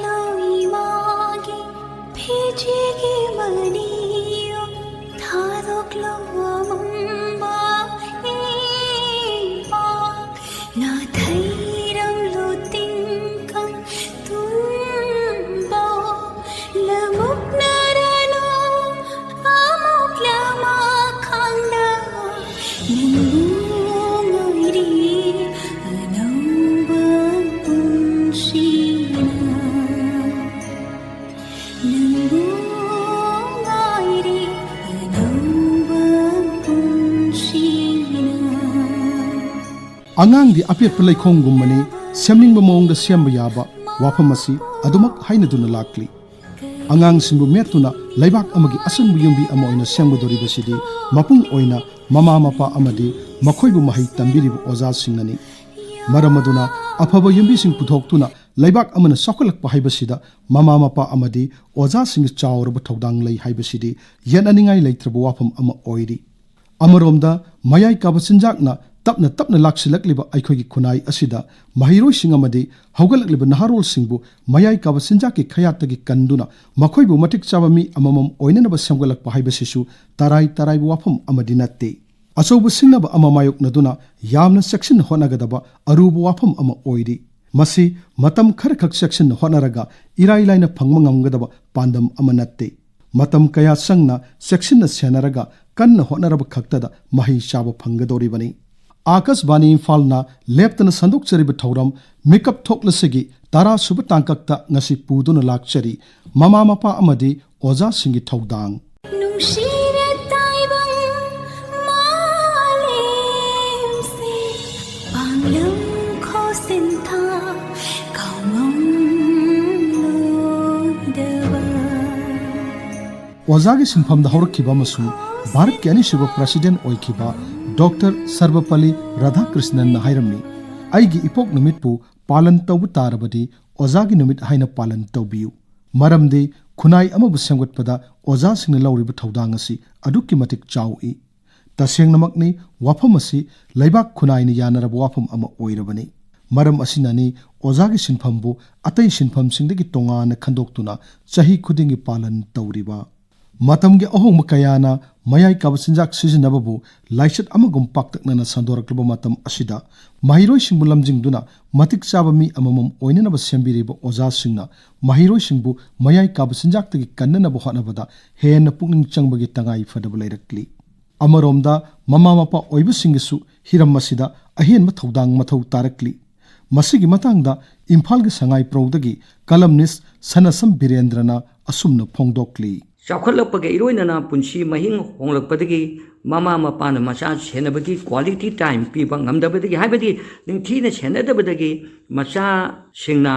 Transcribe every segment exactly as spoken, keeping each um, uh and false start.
ꯂꯣꯏꯃꯥꯒꯤ ꯐꯤꯖꯤꯒꯤ ꯃꯅꯤꯌꯣ ꯊꯥꯗꯣꯛꯂꯣ ꯑꯃꯝꯕ ꯏꯄꯥꯛ ꯅꯥꯊꯩꯔꯝꯂꯣ ꯇꯤꯡꯀꯪ ꯇꯨꯝꯕ ꯂꯃꯨꯛꯅꯔꯅꯣ ꯑꯃꯨꯛ ꯂꯃꯥ ꯈꯪꯅ ꯅꯪꯕꯨ ꯉꯥꯏꯔꯤ ꯑꯅꯧꯕ ꯄꯨꯟꯁꯤꯅ ꯅꯪꯕꯨ ꯉꯥꯏꯔꯤ ꯑꯅꯧꯕ ꯄꯨꯟꯁꯤꯅ꯫ ꯑꯉꯥꯡꯗꯤ ꯑꯄꯦꯠꯄ ꯂꯩꯈꯣꯝꯒꯨꯝꯕꯅꯤ, ꯁꯦꯝꯅꯤꯡꯕ ꯃꯑꯣꯡꯗ ꯁꯦꯝꯕ ꯌꯥꯕ ꯋꯥꯐꯝ ꯑꯁꯤ ꯑꯗꯨꯃꯛ ꯍꯥꯏꯅꯗꯨꯅ ꯂꯥꯛꯂꯤ꯫ ꯑꯉꯥꯡꯁꯤꯡꯕꯨ ꯃꯦꯠꯇꯨꯅ ꯂꯩꯕꯥꯛ ꯑꯃꯒꯤ ꯑꯁꯨꯡꯕ ꯌꯨꯝꯕꯤ ꯑꯃ ꯑꯣꯏꯅ ꯁꯦꯝꯒꯗꯧꯔꯤꯕꯁꯤꯗꯤ ꯃꯄꯨꯡ ꯑꯣꯏꯅ ꯃꯃꯥ ꯃꯄꯥ ꯑꯃꯗꯤ ꯃꯈꯣꯏꯕꯨ ꯃꯍꯩ ꯇꯝꯕꯤꯔꯤꯕ ꯑꯣꯖꯥꯁꯤꯡꯅꯅꯤ꯫ ꯃꯔꯝ ꯑꯗꯨꯅ ꯑꯐꯕ ꯌꯨꯝꯕꯤꯁꯤꯡ ꯄꯨꯊꯣꯛꯇꯨꯅ ꯂꯩꯕꯥꯛ ꯑꯃꯅ ꯆꯥꯎꯈꯠꯂꯛꯄ ꯍꯥꯏꯕꯁꯤꯗ ꯃꯃꯥ ꯃꯄꯥ ꯑꯃꯗꯤ ꯑꯣꯖꯥꯁꯤꯡꯒꯤ ꯆꯥꯎꯔꯕ ꯊꯧꯗꯥꯡ ꯂꯩ ꯍꯥꯏꯕꯁꯤꯗꯤ ꯌꯦꯠꯅꯅꯤꯡꯉꯥꯏ ꯂꯩꯇ꯭ꯔꯕ ꯋꯥꯐꯝ ꯑꯃ ꯑꯣꯏꯔꯤ꯫ ꯑꯃꯔꯣꯝꯗ ꯃꯌꯥꯏ ꯀꯥꯕ ꯆꯤꯟꯖꯥꯛꯅ ꯇꯞꯅ ꯇꯞꯅ ꯂꯥꯛꯁꯤꯜꯂꯛꯂꯤꯕ ꯑꯩꯈꯣꯏꯒꯤ ꯈꯨꯟꯅꯥꯏ ꯑꯁꯤꯗ ꯃꯍꯩꯔꯣꯏꯁꯤꯡ ꯑꯃꯗꯤ ꯍꯧꯒꯠꯂꯛꯂꯤꯕ ꯅꯍꯥꯔꯣꯜꯁꯤꯡꯕꯨ ꯃꯌꯥꯏ ꯀꯥꯕ ꯆꯤꯟꯖꯥꯛꯀꯤ ꯈꯌꯥꯠꯇꯒꯤ ꯀꯟꯗꯨꯅ ꯃꯈꯣꯏꯕꯨ ꯃꯇꯤꯛ ꯆꯥꯕ ꯃꯤ ꯑꯃꯃꯝ ꯑꯣꯏꯅꯅꯕ ꯁꯦꯝꯒꯠꯂꯛꯄ ꯍꯥꯏꯕꯁꯤꯁꯨ ꯇꯔꯥꯏ ꯇꯔꯥꯏꯕ ꯋꯥꯐꯝ ꯑꯃꯗꯤ ꯅꯠꯇꯦ꯫ ꯑꯆꯧꯕ ꯁꯤꯡꯅꯕ ꯑꯃ ꯃꯥꯌꯣꯛꯅꯗꯨꯅ ꯌꯥꯝꯅ ꯆꯦꯛꯁꯤꯟꯅ ꯍꯣꯠꯅꯒꯗꯕ ꯑꯔꯨꯕ ꯋꯥꯐꯝ ꯑꯃ ꯑꯣꯏꯔꯤ꯫ ꯃꯁꯤ ꯃꯇꯝ ꯈꯔꯈꯛ ꯆꯦꯛꯁꯤꯟꯅ ꯍꯣꯠꯅꯔꯒ ꯏꯔꯥꯏ ꯂꯥꯏꯅ ꯐꯪꯕ ꯉꯝꯒꯗꯕ ꯄꯥꯟꯗꯝ ꯑꯃ ꯅꯠꯇꯦ꯫ ꯃꯇꯝ ꯀꯌꯥ ꯆꯪꯅ ꯆꯦꯛꯁꯤꯟꯅ ꯁꯦꯟꯅꯔꯒ ꯀꯟꯅ ꯍꯣꯠꯅꯔꯕ ꯈꯛꯇꯗ ꯃꯍꯩ ꯆꯥꯕ ꯐꯪꯒꯗꯧꯔꯤꯕꯅꯤ꯫ ꯑꯥꯀꯥꯁꯕꯥꯅꯤ ꯏꯝꯐꯥꯜꯅ ꯂꯦꯞꯇꯅ ꯁꯟꯗꯣꯛꯆꯔꯤꯕ ꯊꯧꯔꯝ ꯃꯤꯀꯞ ꯊꯣꯛꯂꯁꯤꯒꯤ ꯇꯔꯥ ꯁꯨꯕ ꯇꯥꯡꯀꯛꯇ ꯉꯁꯤ ꯄꯨꯗꯨꯅ ꯂꯥꯛꯆꯔꯤ꯫ ꯃꯃꯥ ꯃꯄꯥ ꯑꯃꯗꯤ ꯑꯣꯖꯥꯁꯤꯡꯒꯤ ꯊꯧꯗꯥꯡ꯫ ꯅꯨꯡꯁꯤꯔ ꯇꯥꯏꯕꯪ ꯃꯥꯂꯦꯝꯁꯦ ꯄꯥꯡꯂꯪ ꯈꯣꯁꯤꯟꯊꯥ ꯀꯥꯎꯉꯝꯂꯣꯏꯗꯕ꯫ ꯑꯣꯖꯥꯒꯤ ꯁꯤꯟꯐꯝꯗ ꯍꯧꯔꯛꯈꯤꯕ ꯑꯃꯁꯨꯡ ꯚꯥꯔꯠꯀꯤ ꯑꯅꯤꯁꯨꯕ ꯄ꯭ꯔꯁꯤꯗꯦꯟꯠ ꯑꯣꯏꯈꯤꯕ ꯗꯣꯛꯇꯔ ꯁꯔꯕꯄꯜꯂꯤ ꯔꯥꯙꯥꯀ꯭ꯔꯤꯁꯅꯟꯅ ꯍꯥꯏꯔꯝꯃꯤ, "ꯑꯩꯒꯤ ꯏꯄꯣꯛ ꯅꯨꯃꯤꯠꯄꯨ ꯄꯥꯂꯟ ꯇꯧꯕ ꯇꯥꯔꯕꯗꯤ ꯑꯣꯖꯥꯒꯤ ꯅꯨꯃꯤꯠ ꯍꯥꯏꯅ ꯄꯥꯂꯟ ꯇꯧꯕꯤꯌꯨ꯫ ꯃꯔꯝꯗꯤ ꯈꯨꯟꯅꯥꯏ ꯑꯃꯕꯨ ꯁꯦꯝꯒꯠꯄꯗ ꯑꯣꯖꯥꯁꯤꯡꯅ ꯂꯧꯔꯤꯕ ꯊꯧꯗꯥꯡ ꯑꯁꯤ ꯑꯗꯨꯛꯀꯤ ꯃꯇꯤꯛ ꯆꯥꯎꯏ꯫" ꯇꯁꯦꯡꯅꯃꯛꯅꯤ, ꯋꯥꯐꯝ ꯑꯁꯤ ꯂꯩꯕꯥꯛ ꯈꯨꯟꯅꯥꯏꯅ ꯌꯥꯅꯔꯕ ꯋꯥꯐꯝ ꯑꯃ ꯑꯣꯏꯔꯕꯅꯤ꯫ ꯃꯔꯝ ꯑꯁꯤꯅꯅꯤ ꯑꯣꯖꯥꯒꯤ ꯁꯤꯟꯐꯝꯕꯨ ꯑꯇꯩ ꯁꯤꯟꯐꯝꯁꯤꯡꯗꯒꯤ ꯇꯣꯉꯥꯟꯅ ꯈꯟꯗꯣꯛꯇꯨꯅ ꯆꯍꯤ ꯈꯨꯗꯤꯡꯒꯤ ꯄꯥꯂꯟ ꯇꯧꯔꯤꯕ꯫ ꯃꯇꯝꯒꯤ ꯑꯍꯣꯡꯕ ꯀꯌꯥꯅ ꯃꯌꯥꯏ ꯀꯥꯕ ꯆꯤꯟꯖꯥꯛ ꯁꯤꯖꯤꯟꯅꯕꯕꯨ ꯂꯥꯏꯆꯠ ꯑꯃꯒꯨꯝ ꯄꯥꯛꯇꯛꯅꯅ ꯁꯟꯗꯣꯔꯛꯂꯕ ꯃꯇꯝ ꯑꯁꯤꯗ, ꯃꯍꯩꯔꯣꯏꯁꯤꯡꯕꯨ ꯂꯝꯖꯤꯡꯗꯨꯅ ꯃꯇꯤꯛ ꯆꯥꯕ ꯃꯤ ꯑꯃꯃꯝ ꯑꯣꯏꯅꯅꯕ ꯁꯦꯝꯕꯤꯔꯤꯕ ꯑꯣꯖꯥꯁꯤꯡꯅ ꯃꯍꯩꯔꯣꯏꯁꯤꯡꯕꯨ ꯃꯌꯥꯏ ꯀꯥꯕ ꯆꯤꯟꯖꯥꯛꯇꯒꯤ ꯀꯟꯅꯅꯕ ꯍꯣꯠꯅꯕꯗ ꯍꯦꯟꯅ ꯄꯨꯛꯅꯤꯡ ꯆꯪꯕꯒꯤ ꯇꯉꯥꯏ ꯐꯗꯕ ꯂꯩꯔꯛꯂꯤ꯫ ꯑꯃꯔꯣꯝꯗ, ꯃꯃꯥ ꯃꯄꯥ ꯑꯣꯏꯕꯁꯤꯡꯒꯤꯁꯨ ꯍꯤꯔꯝ ꯑꯁꯤꯗ ꯑꯍꯦꯟꯕ ꯊꯧꯗꯥꯡ ꯃꯊꯧ ꯇꯥꯔꯛꯂꯤ꯫ ꯃꯁꯤꯒꯤ ꯃꯇꯥꯡꯗ ꯏꯝꯐꯥꯜꯒꯤ ꯁꯉꯥꯏꯄ꯭ꯔꯧꯗꯒꯤ columnist ꯁꯅꯁꯝ ꯕꯤꯔꯦꯟꯗ꯭ꯔꯅ ꯑꯁꯨꯝꯅ ꯐꯣꯡꯗꯣꯛꯂꯤ꯫ ꯆꯥꯎꯈꯠꯂꯛꯄꯒ ꯏꯔꯣꯏꯅꯅ ꯄꯨꯟꯁꯤ ꯃꯍꯤꯡ ꯍꯣꯡꯂꯛꯄꯗꯒꯤ ꯃꯃꯥ ꯃꯄꯥꯅ ꯃꯆꯥ ꯁꯦꯟꯅꯕꯒꯤ quality time ꯄꯤꯕ ꯉꯝꯗꯕꯗꯒꯤ, ꯍꯥꯏꯕꯗꯤ ꯅꯤꯡꯊꯤꯅ ꯁꯦꯟꯅꯗꯕꯗꯒꯤ ꯃꯆꯥꯁꯤꯡꯅ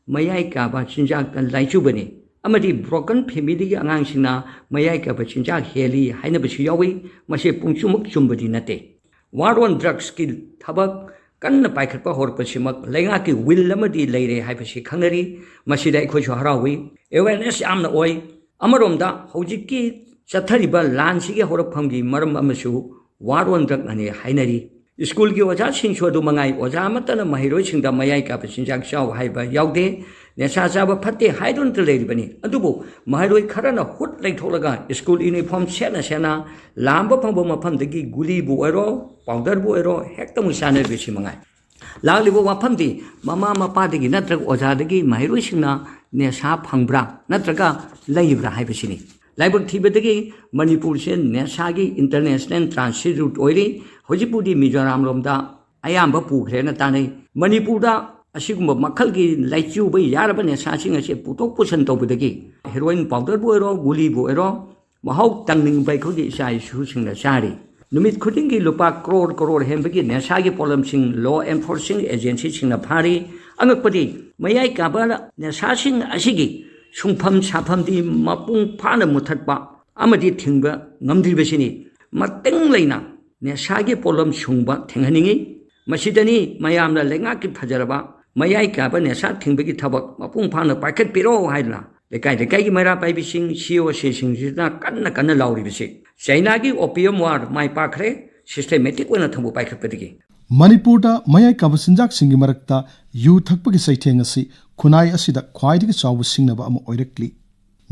ꯃꯌꯥꯏ ꯀꯥꯕ ꯆꯤꯟꯖꯥꯛꯇ ꯂꯥꯏꯆꯨꯕꯅꯤ꯫ ꯑꯃꯗꯤ broken familyꯗꯒꯤ ꯑꯉꯥꯡꯁꯤꯡꯅ ꯃꯌꯥꯏ ꯀꯥꯕ ꯆꯤꯟꯖꯥꯛ ꯍꯦꯜꯂꯤ ꯍꯥꯏꯅꯕꯁꯨ ꯌꯥꯎꯏ꯫ ꯃꯁꯤ ꯄꯨꯝꯆꯨꯝꯃꯛ ꯆꯨꯝꯕꯗꯤ ꯅꯠꯇꯦ꯫ War on Drugsꯀꯤ ꯊꯕꯛ ꯀꯟꯅ ꯄꯥꯏꯈꯠꯄ ꯍꯧꯔꯛꯄꯁꯤꯃꯛ ꯂꯩꯉꯥꯛꯀꯤ will ꯑꯃꯗꯤ ꯂꯩꯔꯦ ꯍꯥꯏꯕꯁꯤ ꯈꯪꯅꯔꯤ꯫ ꯃꯁꯤꯗ ꯑꯩꯈꯣꯏꯁꯨ ꯍꯔꯥꯎꯏ꯫ Awareness ꯌꯥꯝꯅ ꯑꯣꯏ꯫ ꯑꯃꯔꯣꯝꯗ, ꯍꯧꯖꯤꯛꯀꯤ ꯆꯠꯊꯔꯤꯕ ꯂꯥꯟꯁꯤꯒꯤ ꯍꯧꯔꯛꯐꯝꯒꯤ ꯃꯔꯝ ꯑꯃꯁꯨ War on Drugꯅꯅꯤ ꯍꯥꯏꯅꯔꯤ꯫ ꯁ꯭ꯀꯨꯜꯒꯤ ꯑꯣꯖꯥꯁꯤꯡꯁꯨ ꯑꯗꯨ ꯃꯉꯥꯏ꯫ ꯑꯣꯖꯥ ꯑꯃꯠꯇꯅ ꯃꯍꯩꯔꯣꯏꯁꯤꯡꯗ ꯃꯌꯥꯏ ꯀꯥꯕ ꯆꯤꯟꯖꯥꯛ ꯆꯥꯎ ꯍꯥꯏꯕ ꯌꯥꯎꯗꯦ꯫ ꯅꯤꯁꯥ ꯆꯥꯕ ꯐꯠꯇꯦ ꯍꯥꯏꯗꯨꯅꯇ ꯂꯩꯔꯤꯕꯅꯤ꯫ ꯑꯗꯨꯕꯨ ꯃꯍꯩꯔꯣꯏ ꯈꯔꯅ ꯍꯨꯠ ꯂꯩꯊꯣꯛꯂꯒ ꯁ꯭ꯀꯨꯜ ꯌꯨꯅꯤꯐꯣꯔꯝ ꯁꯦꯠꯅ ꯁꯦꯠꯅ ꯂꯥꯝꯕ ꯐꯪꯕ ꯃꯐꯝꯗꯒꯤ ꯒꯨꯂꯤꯕꯨ ꯑꯣꯏꯔꯣ, ꯄꯥꯎꯗꯔꯕꯨ ꯑꯣꯏꯔꯣ, ꯍꯦꯛꯇ ꯑꯃꯨꯛ ꯆꯥꯅꯔꯤꯕꯁꯤ ꯃꯉꯥꯏ꯫ ꯂꯥꯛꯂꯤꯕ ꯋꯥꯐꯝꯗꯤ ꯃꯃꯥ ꯃꯄꯥꯗꯒꯤ ꯅꯠꯇ꯭ꯔꯒ ꯑꯣꯖꯥꯗꯒꯤ ꯃꯍꯩꯔꯣꯏꯁꯤꯡꯅ ꯅꯦꯁꯥ ꯐꯪꯕ꯭ꯔꯥ ꯅꯠꯇ꯭ꯔꯒ ꯂꯩꯕ꯭ꯔꯥ ꯍꯥꯏꯕꯁꯤꯅꯤ꯫ ꯂꯥꯏꯕꯛ ꯊꯤꯕꯗꯒꯤ ꯃꯅꯤꯄꯨꯔꯁꯦ ꯅꯦꯁꯥꯒꯤ international transit route ꯑꯣꯏꯔꯤ꯫ ꯍꯧꯖꯤꯛꯄꯨꯗꯤ ꯃꯤꯖꯣꯔꯥꯝ ꯂꯣꯝꯗ ꯑꯌꯥꯝꯕ ꯄꯨꯈ꯭ꯔꯦꯅ ꯇꯥꯅꯩ꯫ ꯃꯅꯤꯄꯨꯔꯗ ꯑꯁꯤꯒꯨꯝꯕ ꯃꯈꯜꯒꯤ ꯂꯥꯏꯆꯨꯕ ꯌꯥꯔꯕ ꯅꯦꯁꯥꯁꯤꯡ ꯑꯁꯤ ꯄꯨꯊꯣꯛ ꯄꯨꯁꯤꯟ ꯇꯧꯕꯗꯒꯤ ꯍꯦꯔꯣꯏꯟ ꯄꯥꯎꯗꯔꯕꯨ ꯑꯣꯏꯔꯣ, ꯒꯨꯂꯤꯕꯨ ꯑꯣꯏꯔꯣ, ꯃꯍꯥꯎ ꯇꯪꯅꯤꯡꯕ ꯑꯩꯈꯣꯏꯒꯤ ꯏꯆꯥ ꯏꯁꯨꯁꯤꯡꯅ ꯆꯥꯔꯤ꯫ ꯅꯨꯃꯤꯠ ꯈꯨꯗꯤꯡꯒꯤ ꯂꯨꯄꯥ ꯀ꯭ꯔꯣꯔ ꯀ꯭ꯔꯣꯔ ꯍꯦꯟꯕꯒꯤ ꯅꯦꯁꯥꯒꯤ ꯄꯣꯠꯂꯝꯁꯤꯡ law enforcing agencyꯁꯤꯡꯅ ꯐꯥꯔꯤ꯫ ꯑꯉꯛꯄꯗꯤ, ꯃꯌꯥꯏ ꯀꯥꯕ ꯅꯦꯁꯥꯁꯤꯡ ꯑꯁꯤꯒꯤ ꯁꯨꯡꯐꯝ ꯁꯥꯐꯝꯗꯤ ꯃꯄꯨꯡ ꯐꯥꯅ ꯃꯨꯊꯠꯄ ꯑꯃꯗꯤ ꯊꯤꯡꯕ ꯉꯝꯗ꯭ꯔꯤꯕꯁꯤꯅꯤ꯫ ꯃꯇꯦꯡ ꯂꯩꯅ ꯅꯦꯁꯥꯒꯤ ꯄꯣꯠꯂꯝ ꯁꯨꯡꯕ ꯊꯤꯡꯍꯟꯅꯤꯡꯏ꯫ ꯃꯁꯤꯗꯅꯤ ꯃꯌꯥꯝꯅ ꯂꯩꯉꯥꯛꯀꯤ ꯐꯖꯔꯕ ꯃꯌꯥꯏ ꯀꯥꯕ ꯅꯦꯁꯥ ꯊꯤꯡꯕꯒꯤ ꯊꯕꯛ ꯃꯄꯨꯡ ꯐꯥꯅ ꯄꯥꯏꯈꯠꯄꯤꯔꯣ ꯍꯥꯏꯗꯨꯅ ꯂꯩꯀꯥꯏ ꯂꯩꯀꯥꯏꯒꯤ ꯃꯩꯔꯥ ꯄꯥꯏꯕꯤꯁꯤꯡ, COCꯁꯤꯡꯁꯤꯅ ꯀꯟꯅ ꯀꯟꯅ ꯂꯥꯎꯔꯤꯕꯁꯤ꯫ ꯆꯩꯅꯥꯒꯤ opium war ꯃꯥꯏ ꯄꯥꯛꯈ꯭ꯔꯦ, systematic ꯑꯣꯏꯅ ꯊꯝꯕ ꯄꯥꯏꯈꯠꯄꯗꯒꯤ꯫ ꯃꯅꯤꯄꯨꯔꯗ ꯃꯌꯥꯏ ꯀꯥꯕ ꯆꯤꯟꯖꯥꯛꯁꯤꯡꯒꯤ ꯃꯔꯛꯇ ꯌꯨ ꯊꯛꯄꯒꯤ ꯆꯩꯊꯦꯡ ꯑꯁꯤ ꯈꯨꯟꯅꯥꯏ ꯑꯁꯤꯗ ꯈ꯭ꯋꯥꯏꯗꯒꯤ ꯆꯥꯎꯕ ꯁꯤꯡꯅꯕ ꯑꯃ ꯑꯣꯏꯔꯛꯂꯤ꯫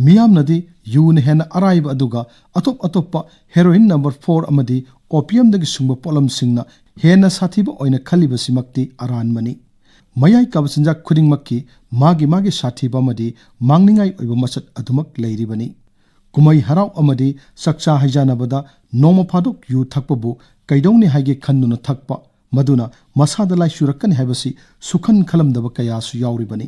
ꯃꯤꯌꯥꯝꯅꯗꯤ ꯌꯨꯅ ꯍꯦꯟꯅ ꯑꯔꯥꯏꯕ ꯑꯗꯨꯒ ꯑꯇꯣꯞ ꯑꯇꯣꯞꯄ ꯍꯦꯔꯣꯏꯟ ꯅꯝꯕꯔ ꯐꯣꯔ ꯑꯃꯗꯤ ꯑꯣꯄꯤꯌꯝꯗꯒꯤ ꯁꯨꯡꯕ ꯄꯣꯠꯂꯝꯁꯤꯡꯅ ꯍꯦꯟꯅ ꯁꯥꯊꯤꯕ ꯑꯣꯏꯅ ꯈꯜꯂꯤꯕꯁꯤꯃꯛꯇꯤ ꯑꯔꯥꯟꯕꯅꯤ꯫ ꯃꯌꯥꯏ ꯀꯥꯕ ꯆꯤꯟꯖꯥꯛ ꯈꯨꯗꯤꯡꯃꯛꯀꯤ ꯃꯥꯒꯤ ꯃꯥꯒꯤ ꯁꯥꯊꯤꯕ ꯑꯃꯗꯤ ꯃꯥꯡꯅꯤꯡꯉꯥꯏ ꯑꯣꯏꯕ ꯃꯆꯠ ꯑꯗꯨꯃꯛ ꯂꯩꯔꯤꯕꯅꯤ꯫ ꯀꯨꯝꯍꯩ ꯍꯔꯥꯎ ꯑꯃꯗꯤ ꯆꯥꯛꯆꯥ ꯍꯩꯖꯥꯟꯅꯕꯗ ꯅꯣꯡꯃ ꯐꯥꯗꯣꯛ ꯌꯨ ꯊꯛꯄꯕꯨ ꯀꯩꯗꯧꯅꯤ ꯍꯥꯏꯒꯦ ꯈꯟꯗꯨꯅ ꯊꯛꯄ, ꯃꯗꯨꯅ ꯃꯁꯥꯗ ꯂꯥꯏꯆꯨꯔꯛꯀꯅꯤ ꯍꯥꯏꯕꯁꯤ ꯁꯨꯈꯟ ꯈꯜꯂꯝꯗꯕ ꯀꯌꯥꯁꯨ ꯌꯥꯎꯔꯤꯕꯅꯤ꯫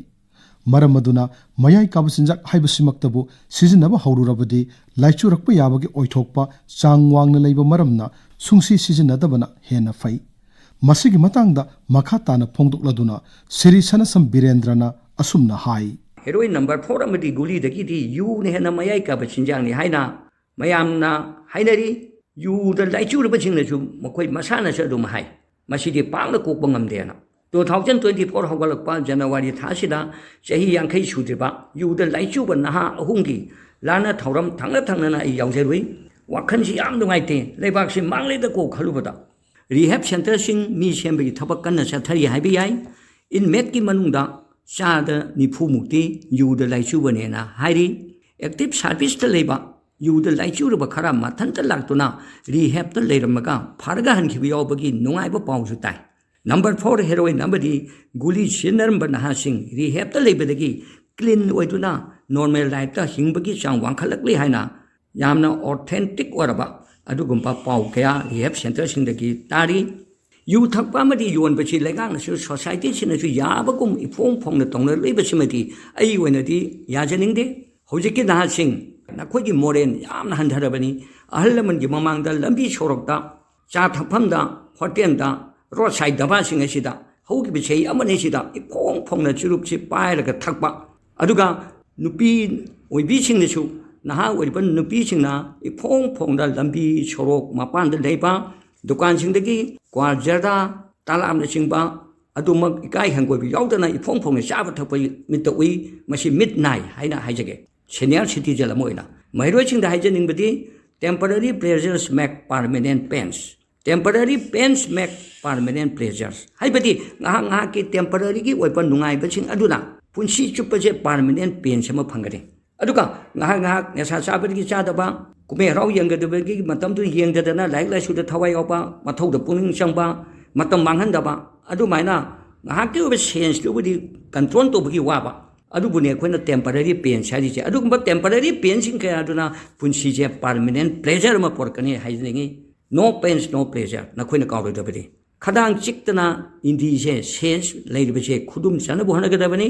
ꯃꯔꯝ ꯑꯗꯨꯅ ꯃꯌꯥꯏ ꯀꯥꯕ ꯆꯤꯟꯖꯥꯛ ꯍꯥꯏꯕꯁꯤꯃꯛꯇꯕꯨ ꯁꯤꯖꯤꯟꯅꯕ ꯍꯧꯔꯨꯔꯕꯗꯤ ꯂꯥꯏꯆꯨꯔꯛꯄ ꯌꯥꯕꯒꯤ ꯑꯣꯏꯊꯣꯛꯄ ꯆꯥꯡ ꯋꯥꯡꯅ ꯂꯩꯕ ꯃꯔꯝꯅ ꯁꯨꯡꯁꯤ ꯁꯤꯖꯤꯟꯅꯗꯕꯅ ꯍꯦꯟꯅ ꯐꯩ꯫ ꯃꯁꯤꯒꯤ ꯃꯇꯥꯡꯗ ꯃꯈꯥ ꯇꯥꯅ ꯐꯣꯡꯗꯣꯛꯂꯗꯨꯅ ꯁꯤꯔꯤ ꯁꯅꯁꯝ ꯕꯤꯔꯦꯟꯗ꯭ꯔꯅ ꯑꯁꯨꯝꯅ ꯍꯥꯏ꯫ ꯍꯦꯔꯣꯏꯟ ꯅꯝꯕꯔ ꯐꯣꯔ ꯑꯃꯗꯤ ꯒꯨꯂꯤꯗꯒꯤꯗꯤ ꯌꯨꯅ ꯍꯦꯟꯅ ꯃꯌꯥꯏ ꯀꯥꯕ ꯆꯤꯟꯖꯥꯛꯅꯤ ꯍꯥꯏꯅ ꯃꯌꯥꯝꯅ ꯍꯥꯏꯅꯔꯤ꯫ ꯌꯨꯗ ꯂꯥꯏꯆꯨꯔꯕꯁꯤꯡꯅꯁꯨ ꯃꯈꯣꯏ ꯃꯁꯥꯅꯁꯨ ꯑꯗꯨꯝ ꯍꯥꯏ, ꯃꯁꯤꯗꯤ ꯄꯥꯛꯅ ꯀꯣꯛꯄ ꯉꯝꯗꯦꯅ꯫ ꯇꯨ ꯊꯥꯎꯖꯟ ꯇ꯭ꯋꯦꯟꯇꯤ ꯐꯣꯔ ꯍꯧꯒꯠꯂꯛꯄ ꯖꯅꯋꯥꯔꯤ ꯊꯥꯁꯤꯗ ꯆꯍꯤ ꯌꯥꯡꯈꯩ ꯁꯨꯗ꯭ꯔꯤꯕ ꯌꯨꯗ ꯂꯥꯏꯆꯨꯕ ꯅꯍꯥ ꯑꯍꯨꯝꯒꯤ ꯂꯥꯟꯅ ꯊꯧꯔꯝ ꯊꯪꯅ ꯊꯪꯅꯅ ꯑꯩ ꯌꯥꯎꯖꯔꯨꯏ꯫ ꯋꯥꯈꯜꯁꯤ ꯌꯥꯝ ꯅꯨꯡꯉꯥꯏꯇꯦ, ꯂꯩꯕꯥꯛꯁꯤ ꯃꯥꯡꯂꯦꯗꯀꯣ ꯈꯜꯂꯨꯕꯗ꯫ ꯔꯤꯍꯦꯞ ꯁꯦꯟꯇꯔꯁꯤꯡ ꯃꯤ ꯁꯦꯝꯕꯒꯤ ꯊꯕꯛ ꯀꯟꯅ ꯆꯠꯊꯔꯤ ꯍꯥꯏꯕ ꯌꯥꯏ꯫ ꯏꯟꯃꯦꯠꯀꯤ ꯃꯅꯨꯡꯗ ꯆꯥꯗ ꯅꯤꯐꯨ ꯃꯨꯛꯇꯤ ꯌꯨꯗ ꯂꯥꯏꯆꯨꯕꯅꯦꯅ ꯍꯥꯏꯔꯤ꯫ ꯑꯦꯛꯇꯤꯚ ꯁꯥꯔꯚꯤꯁꯇ ꯂꯩꯕ ꯌꯨꯗ ꯂꯥꯏꯆꯨꯔꯕ ꯈꯔ ꯃꯊꯟꯇ ꯂꯥꯛꯇꯨꯅ ꯔꯤꯍꯦꯞꯇ ꯂꯩꯔꯝꯃꯒ ꯐꯔꯒ ꯍꯟꯈꯤꯕ ꯌꯥꯎꯕꯒꯤ ꯅꯨꯡꯉꯥꯏꯕ ꯄꯥꯎꯁꯨ ꯇꯥꯏ꯫ ꯅꯝꯕꯔ ꯐꯣꯔ ꯍꯦꯔꯣꯏꯟ ꯑꯃꯗꯤ ꯒꯨꯂꯤ ꯁꯤꯖꯤꯟꯅꯔꯝꯕ ꯅꯍꯥꯁꯤꯡ ꯔꯤꯍꯦꯞꯇ ꯂꯩꯕꯗꯒꯤ ꯀ꯭ꯂꯤꯟ ꯑꯣꯏꯗꯨꯅ ꯅꯣꯔꯃꯦꯜ ꯂꯥꯏꯐꯇ ꯍꯤꯡꯕꯒꯤ ꯆꯥꯡ ꯋꯥꯡꯈꯠꯂꯛꯂꯤ ꯍꯥꯏꯅ ꯌꯥꯝꯅ ꯑꯣꯊꯦꯟꯇꯤꯛ ꯑꯣꯏꯔꯕ ꯑꯗꯨꯒꯨꯝꯕ ꯄꯥꯎ ꯀꯌꯥ ꯔꯤꯍꯦꯞ ꯁꯦꯟꯇꯔꯁꯤꯡꯗꯒꯤ ꯇꯥꯔꯤ꯫ ꯌꯨ ꯊꯛꯄ ꯑꯃꯗꯤ ꯌꯣꯟꯕꯁꯤ ꯂꯩꯉꯥꯛꯅꯁꯨ, ꯁꯣꯁꯥꯏꯇꯤꯁꯤꯅꯁꯨ ꯌꯥꯕꯒꯨꯝ ꯏꯐꯣꯡ ꯐꯣꯡꯅ ꯇꯧꯅꯔꯛꯂꯤꯕꯁꯤꯃꯗꯤ ꯑꯩ ꯑꯣꯏꯅꯗꯤ ꯌꯥꯖꯅꯤꯡꯗꯦ꯫ ꯍꯧꯖꯤꯛꯀꯤ ꯅꯍꯥꯁꯤꯡ, ꯅꯈꯣꯏꯒꯤ ꯃꯣꯔꯦꯜ ꯌꯥꯝꯅ ꯍꯟꯊꯔꯕꯅꯤ꯫ ꯑꯍꯜ ꯂꯃꯟꯒꯤ ꯃꯃꯥꯡꯗ, ꯂꯝꯕꯤ ꯁꯣꯔꯣꯛꯇ, ꯆꯥ ꯊꯛꯐꯝꯗ, ꯍꯣꯇꯦꯜꯗ, ꯔꯣꯗ ꯁꯥꯏꯗ ꯙꯕꯥꯁꯤꯡ ꯑꯁꯤꯗ ꯍꯧꯈꯤꯕ ꯆꯍꯤ ꯑꯃꯅꯤ ꯑꯁꯤꯗ ꯏꯐꯣꯡ ꯐꯣꯡꯅ ꯆꯨꯔꯨꯞꯁꯤ ꯄꯥꯏꯔꯒ ꯊꯛꯄ, ꯑꯗꯨꯒ ꯅꯨꯄꯤ ꯑꯣꯏꯕꯤꯁꯤꯡꯅꯁꯨ, ꯅꯍꯥ ꯑꯣꯏꯔꯤꯕ ꯅꯨꯄꯤꯁꯤꯡꯅ ꯏꯐꯣꯡ ꯐꯣꯡꯅ ꯂꯝꯕꯤ ꯁꯣꯔꯣꯛ ꯃꯄꯥꯟꯗ ꯂꯩꯕ ꯗꯨꯀꯥꯟꯁꯤꯡꯗꯒꯤ ꯀ꯭ꯋꯥ, ꯖꯔꯗꯥ, ꯇꯥꯂꯥꯞꯅꯆꯤꯡꯕ ꯑꯗꯨꯃꯛ ꯏꯀꯥꯏ ꯍꯪꯒꯣꯏꯕ ꯌꯥꯎꯗꯅ ꯏꯐꯣꯡ ꯐꯣꯡꯅ ꯆꯥꯕ ꯊꯛꯄ ꯃꯤꯠꯇ ꯎꯏ꯫ ꯃꯁꯤ ꯃꯤꯠ ꯅꯥꯏ ꯍꯥꯏꯅ ꯍꯥꯏꯖꯒꯦ, ꯁꯦꯅꯤꯌꯔ ꯁꯤꯇꯤꯖꯟ ꯑꯃ ꯑꯣꯏꯅ꯫ ꯃꯍꯩꯔꯣꯏꯁꯤꯡꯗ ꯍꯥꯏꯖꯅꯤꯡꯕꯗꯤ, temporary pleasures make permanent pains꯫ Temporary pains make permanent pleasures. ꯍꯥꯏꯕꯗꯤ ꯉꯥꯏꯍꯥꯛ ꯉꯥꯏꯍꯥꯛꯀꯤ temporary ꯒꯤ ꯑꯣꯏꯕ ꯅꯨꯡꯉꯥꯏꯕꯁꯤꯡ ꯑꯗꯨꯅ ꯄꯨꯟꯁꯤ ꯆꯨꯞꯄꯁꯦ permanent pains ꯑꯃ ꯐꯪꯒꯅꯤ꯫ ꯑꯗꯨꯒ ꯉꯥꯏꯍꯥꯛ ꯉꯥꯏꯍꯥꯛ ꯅꯤꯁꯥ ꯆꯥꯕꯗꯒꯤ ꯆꯥꯗꯕ, ꯀꯨꯝꯍꯩ ꯍꯔꯥꯎ ꯌꯦꯡꯒꯗꯕꯒꯤ ꯃꯇꯝꯗꯨ ꯌꯦꯡꯗꯗꯅ ꯂꯥꯏꯔꯤꯛ ꯂꯥꯏꯁꯨꯗ ꯊꯋꯥꯏ ꯌꯥꯎꯕ, ꯃꯊꯧꯗ ꯄꯨꯛꯅꯤꯡ ꯆꯪꯕ, ꯃꯇꯝ ꯃꯥꯡꯍꯟꯗꯕ, ꯑꯗꯨꯃꯥꯏꯅ ꯉꯥꯏꯍꯥꯛꯀꯤ ꯑꯣꯏꯕ sense ꯇꯨꯕꯨꯗꯤ control ꯇꯧꯕꯒꯤ ꯋꯥꯕ, ꯑꯗꯨꯕꯨꯅꯦ ꯑꯩꯈꯣꯏꯅ temporary pains ꯍꯥꯏꯔꯤꯁꯦ꯫ ꯑꯗꯨꯒꯨꯝꯕ temporary pains ꯁꯤꯡ ꯀꯌꯥ ꯑꯗꯨꯅ ꯄꯨꯟꯁꯤꯁꯦ permanent pleasure ꯑꯃ ꯄꯨꯔꯛꯀꯅꯤ ꯍꯥꯏꯖꯅꯤꯡꯉꯤ꯫ No pains, no pleasure, ꯅꯈꯣꯏꯅ ꯀꯥꯎꯔꯣꯏꯗꯕꯅꯤ꯫ ꯈꯗꯥꯡ ꯆꯤꯛꯇꯅ ꯏꯟꯗ꯭ꯔꯤꯁꯦ, sense ꯂꯩꯔꯤꯕꯁꯦ ꯈꯨꯗꯨꯝ ꯆꯟꯅꯕ ꯍꯣꯠꯅꯒꯗꯕꯅꯤ꯫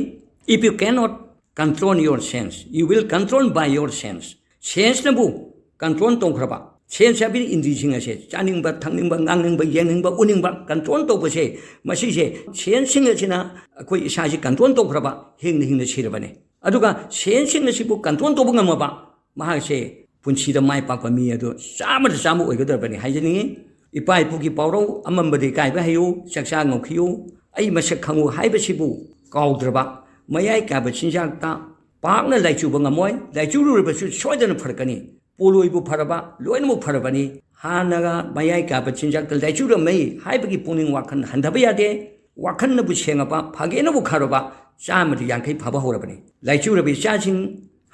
If you cannot control your sense, you will control by your sense. Sense ꯅꯕꯨ control ꯇꯧꯈ꯭ꯔꯕ, sense ꯍꯥꯏꯕꯗꯤ ꯏꯟꯗ꯭ꯔꯤꯁꯤꯡ ꯑꯁꯦ, ꯆꯥꯅꯤꯡꯕ, ꯊꯛꯅꯤꯡꯕ, ꯉꯥꯡꯅꯤꯡꯕ, ꯌꯦꯡꯅꯤꯡꯕ, ꯎꯅꯤꯡꯕ, control ꯇꯧꯕꯁꯦ, ꯃꯁꯤꯁꯦ sense ꯁꯤꯡ ꯑꯁꯤꯅ ꯑꯩꯈꯣꯏ ꯏꯁꯥꯁꯤ control ꯇꯧꯈ꯭ꯔꯕ, ꯍꯤꯡꯅ ꯍꯤꯡꯅ ꯁꯤꯔꯕꯅꯦ꯫ ꯑꯗꯨꯒ sense ꯁꯤꯡ ꯑꯁꯤꯕꯨ control ꯇꯧꯕ ꯉꯝꯃꯕ, ꯃꯍꯥꯛꯁꯦ ꯄꯨꯟꯁꯤꯗ ꯃꯥꯏ ꯄꯥꯛꯄ ꯃꯤ ꯑꯗꯨ ꯆꯥꯝꯃꯗ ꯆꯥꯝꯃ ꯑꯣꯏꯒꯗꯧꯔꯕꯅꯤ ꯍꯥꯏꯖꯅꯤꯡꯉꯤ꯫ ꯏꯄꯥ ꯏꯄꯨꯒꯤ ꯄꯥꯎꯔꯧ, "ꯑꯃꯝꯕꯗ ꯏꯀꯥꯏꯕ ꯍꯩꯌꯨ, ꯆꯥꯛꯆꯥ ꯉꯧꯈꯤꯌꯨ, ꯑꯩ ꯃꯁꯛ ꯈꯪꯉꯨ" ꯍꯥꯏꯕꯁꯤꯕꯨ ꯀꯥꯎꯗ꯭ꯔꯕ, ꯃꯌꯥꯏ ꯀꯥꯕ ꯆꯤꯟꯖꯥꯛꯇ ꯄꯥꯛꯅ ꯂꯥꯏꯆꯨꯕ ꯉꯝꯃꯣꯏ, ꯂꯥꯏꯆꯨꯔꯨꯔꯕꯁꯨ ꯁꯣꯏꯗꯅ ꯐꯔꯛꯀꯅꯤ꯫ ꯄꯣꯂꯣꯏꯕꯨ ꯐꯔꯕ, ꯂꯣꯏꯅꯃꯛ ꯐꯔꯕꯅꯤ꯫ ꯍꯥꯟꯅꯒ ꯃꯌꯥꯏ ꯀꯥꯕ ꯆꯤꯟꯖꯥꯛꯇ ꯂꯥꯏꯆꯨꯔꯝꯃꯤ ꯍꯥꯏꯕꯒꯤ ꯄꯨꯛꯅꯤꯡ ꯋꯥꯈꯜ ꯍꯟꯊꯕ ꯌꯥꯗꯦ꯫ ꯋꯥꯈꯜꯅꯕꯨ ꯁꯦꯡꯉꯕ, ꯐꯒꯦꯅꯕꯨ ꯈꯜꯂꯕ, ꯆꯥꯝꯃꯗ ꯌꯥꯡꯈꯩ ꯐꯕ ꯍꯧꯔꯕꯅꯤ꯫ ꯂꯥꯏꯆꯨꯔꯕ ꯏꯆꯥꯁꯤꯡ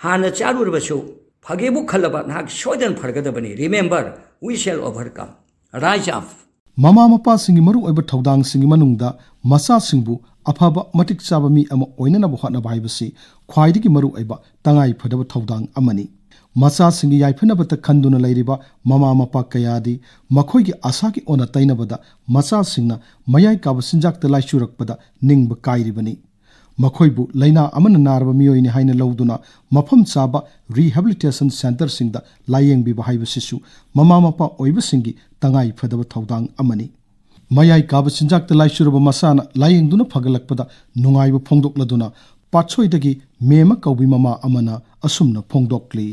ꯍꯥꯟꯅ ꯆꯥꯔꯨꯔꯕꯁꯨ ꯐꯒꯦꯕꯨ ꯈꯜꯂꯕ ꯅꯍꯥꯛ ꯁꯣꯏꯗꯅ ꯐꯔꯒꯗꯕꯅꯤ꯫ Remember, we shall overcome. Rise up. ꯃꯃꯥ ꯃꯄꯥꯁꯤꯡꯒꯤ ꯃꯔꯨꯑꯣꯏꯕ ꯊꯧꯗꯥꯡꯁꯤꯡꯒꯤ ꯃꯅꯨꯡꯗ ꯃꯆꯥꯁꯤꯡꯕꯨ ꯑꯐꯕ ꯃꯇꯤꯛ ꯆꯥꯕ ꯃꯤ ꯑꯃ ꯑꯣꯏꯅꯅꯕ ꯍꯣꯠꯅꯕ ꯍꯥꯏꯕꯁꯤ ꯈ꯭ꯋꯥꯏꯗꯒꯤ ꯃꯔꯨꯑꯣꯏꯕ ꯇꯉꯥꯏ ꯐꯗꯕ ꯊꯧꯗꯥꯡ ꯑꯃꯅꯤ꯫ ꯃꯆꯥꯁꯤꯡꯒꯤ ꯌꯥꯏꯐꯅꯕꯇ ꯈꯟꯗꯨꯅ ꯂꯩꯔꯤꯕ ꯃꯃꯥ ꯃꯄꯥ ꯀꯌꯥꯗꯤ ꯃꯈꯣꯏꯒꯤ ꯑꯁꯥꯒꯤ ꯑꯣꯟꯅ ꯇꯩꯅꯕꯗ ꯃꯆꯥꯁꯤꯡꯅ ꯃꯌꯥꯏ ꯀꯥꯕ ꯆꯤꯟꯖꯥꯛꯇ ꯂꯥꯏꯆꯨꯔꯛꯄꯗ ꯅꯤꯡꯕ ꯀꯥꯏꯔꯤꯕꯅꯤ꯫ ꯃꯈꯣꯏꯕꯨ ꯂꯥꯏꯅꯥ ꯑꯃꯅ ꯅꯥꯔꯕ ꯃꯤꯑꯣꯏꯅꯤ ꯍꯥꯏꯅ ꯂꯧꯗꯨꯅ ꯃꯐꯝ ꯆꯥꯕ rehabilitation centre ꯁꯤꯡꯗ ꯂꯥꯌꯦꯡꯕꯤꯕ ꯍꯥꯏꯕꯁꯤꯁꯨ ꯃꯃꯥ ꯃꯄꯥ ꯑꯣꯏꯕꯁꯤꯡꯒꯤ ꯇꯉꯥꯏ ꯐꯗꯕ ꯊꯧꯗꯥꯡ ꯑꯃꯅꯤ꯫ ꯃꯌꯥꯏ ꯀꯥꯕ ꯆꯤꯟꯖꯥꯛꯇ ꯂꯥꯏꯆꯨꯔꯕ ꯃꯆꯥꯅ ꯂꯥꯌꯦꯡꯗꯨꯅ ꯐꯒꯠꯂꯛꯄꯗ ꯅꯨꯡꯉꯥꯏꯕ ꯐꯣꯡꯗꯣꯛꯂꯗꯨꯅ ꯄꯥꯠꯁꯣꯏꯗꯒꯤ ꯃꯦꯝꯃ ꯀꯧꯕꯤ ꯃꯃꯥ ꯑꯃꯅ ꯑꯁꯨꯝꯅ ꯐꯣꯡꯗꯣꯛꯂꯤ꯫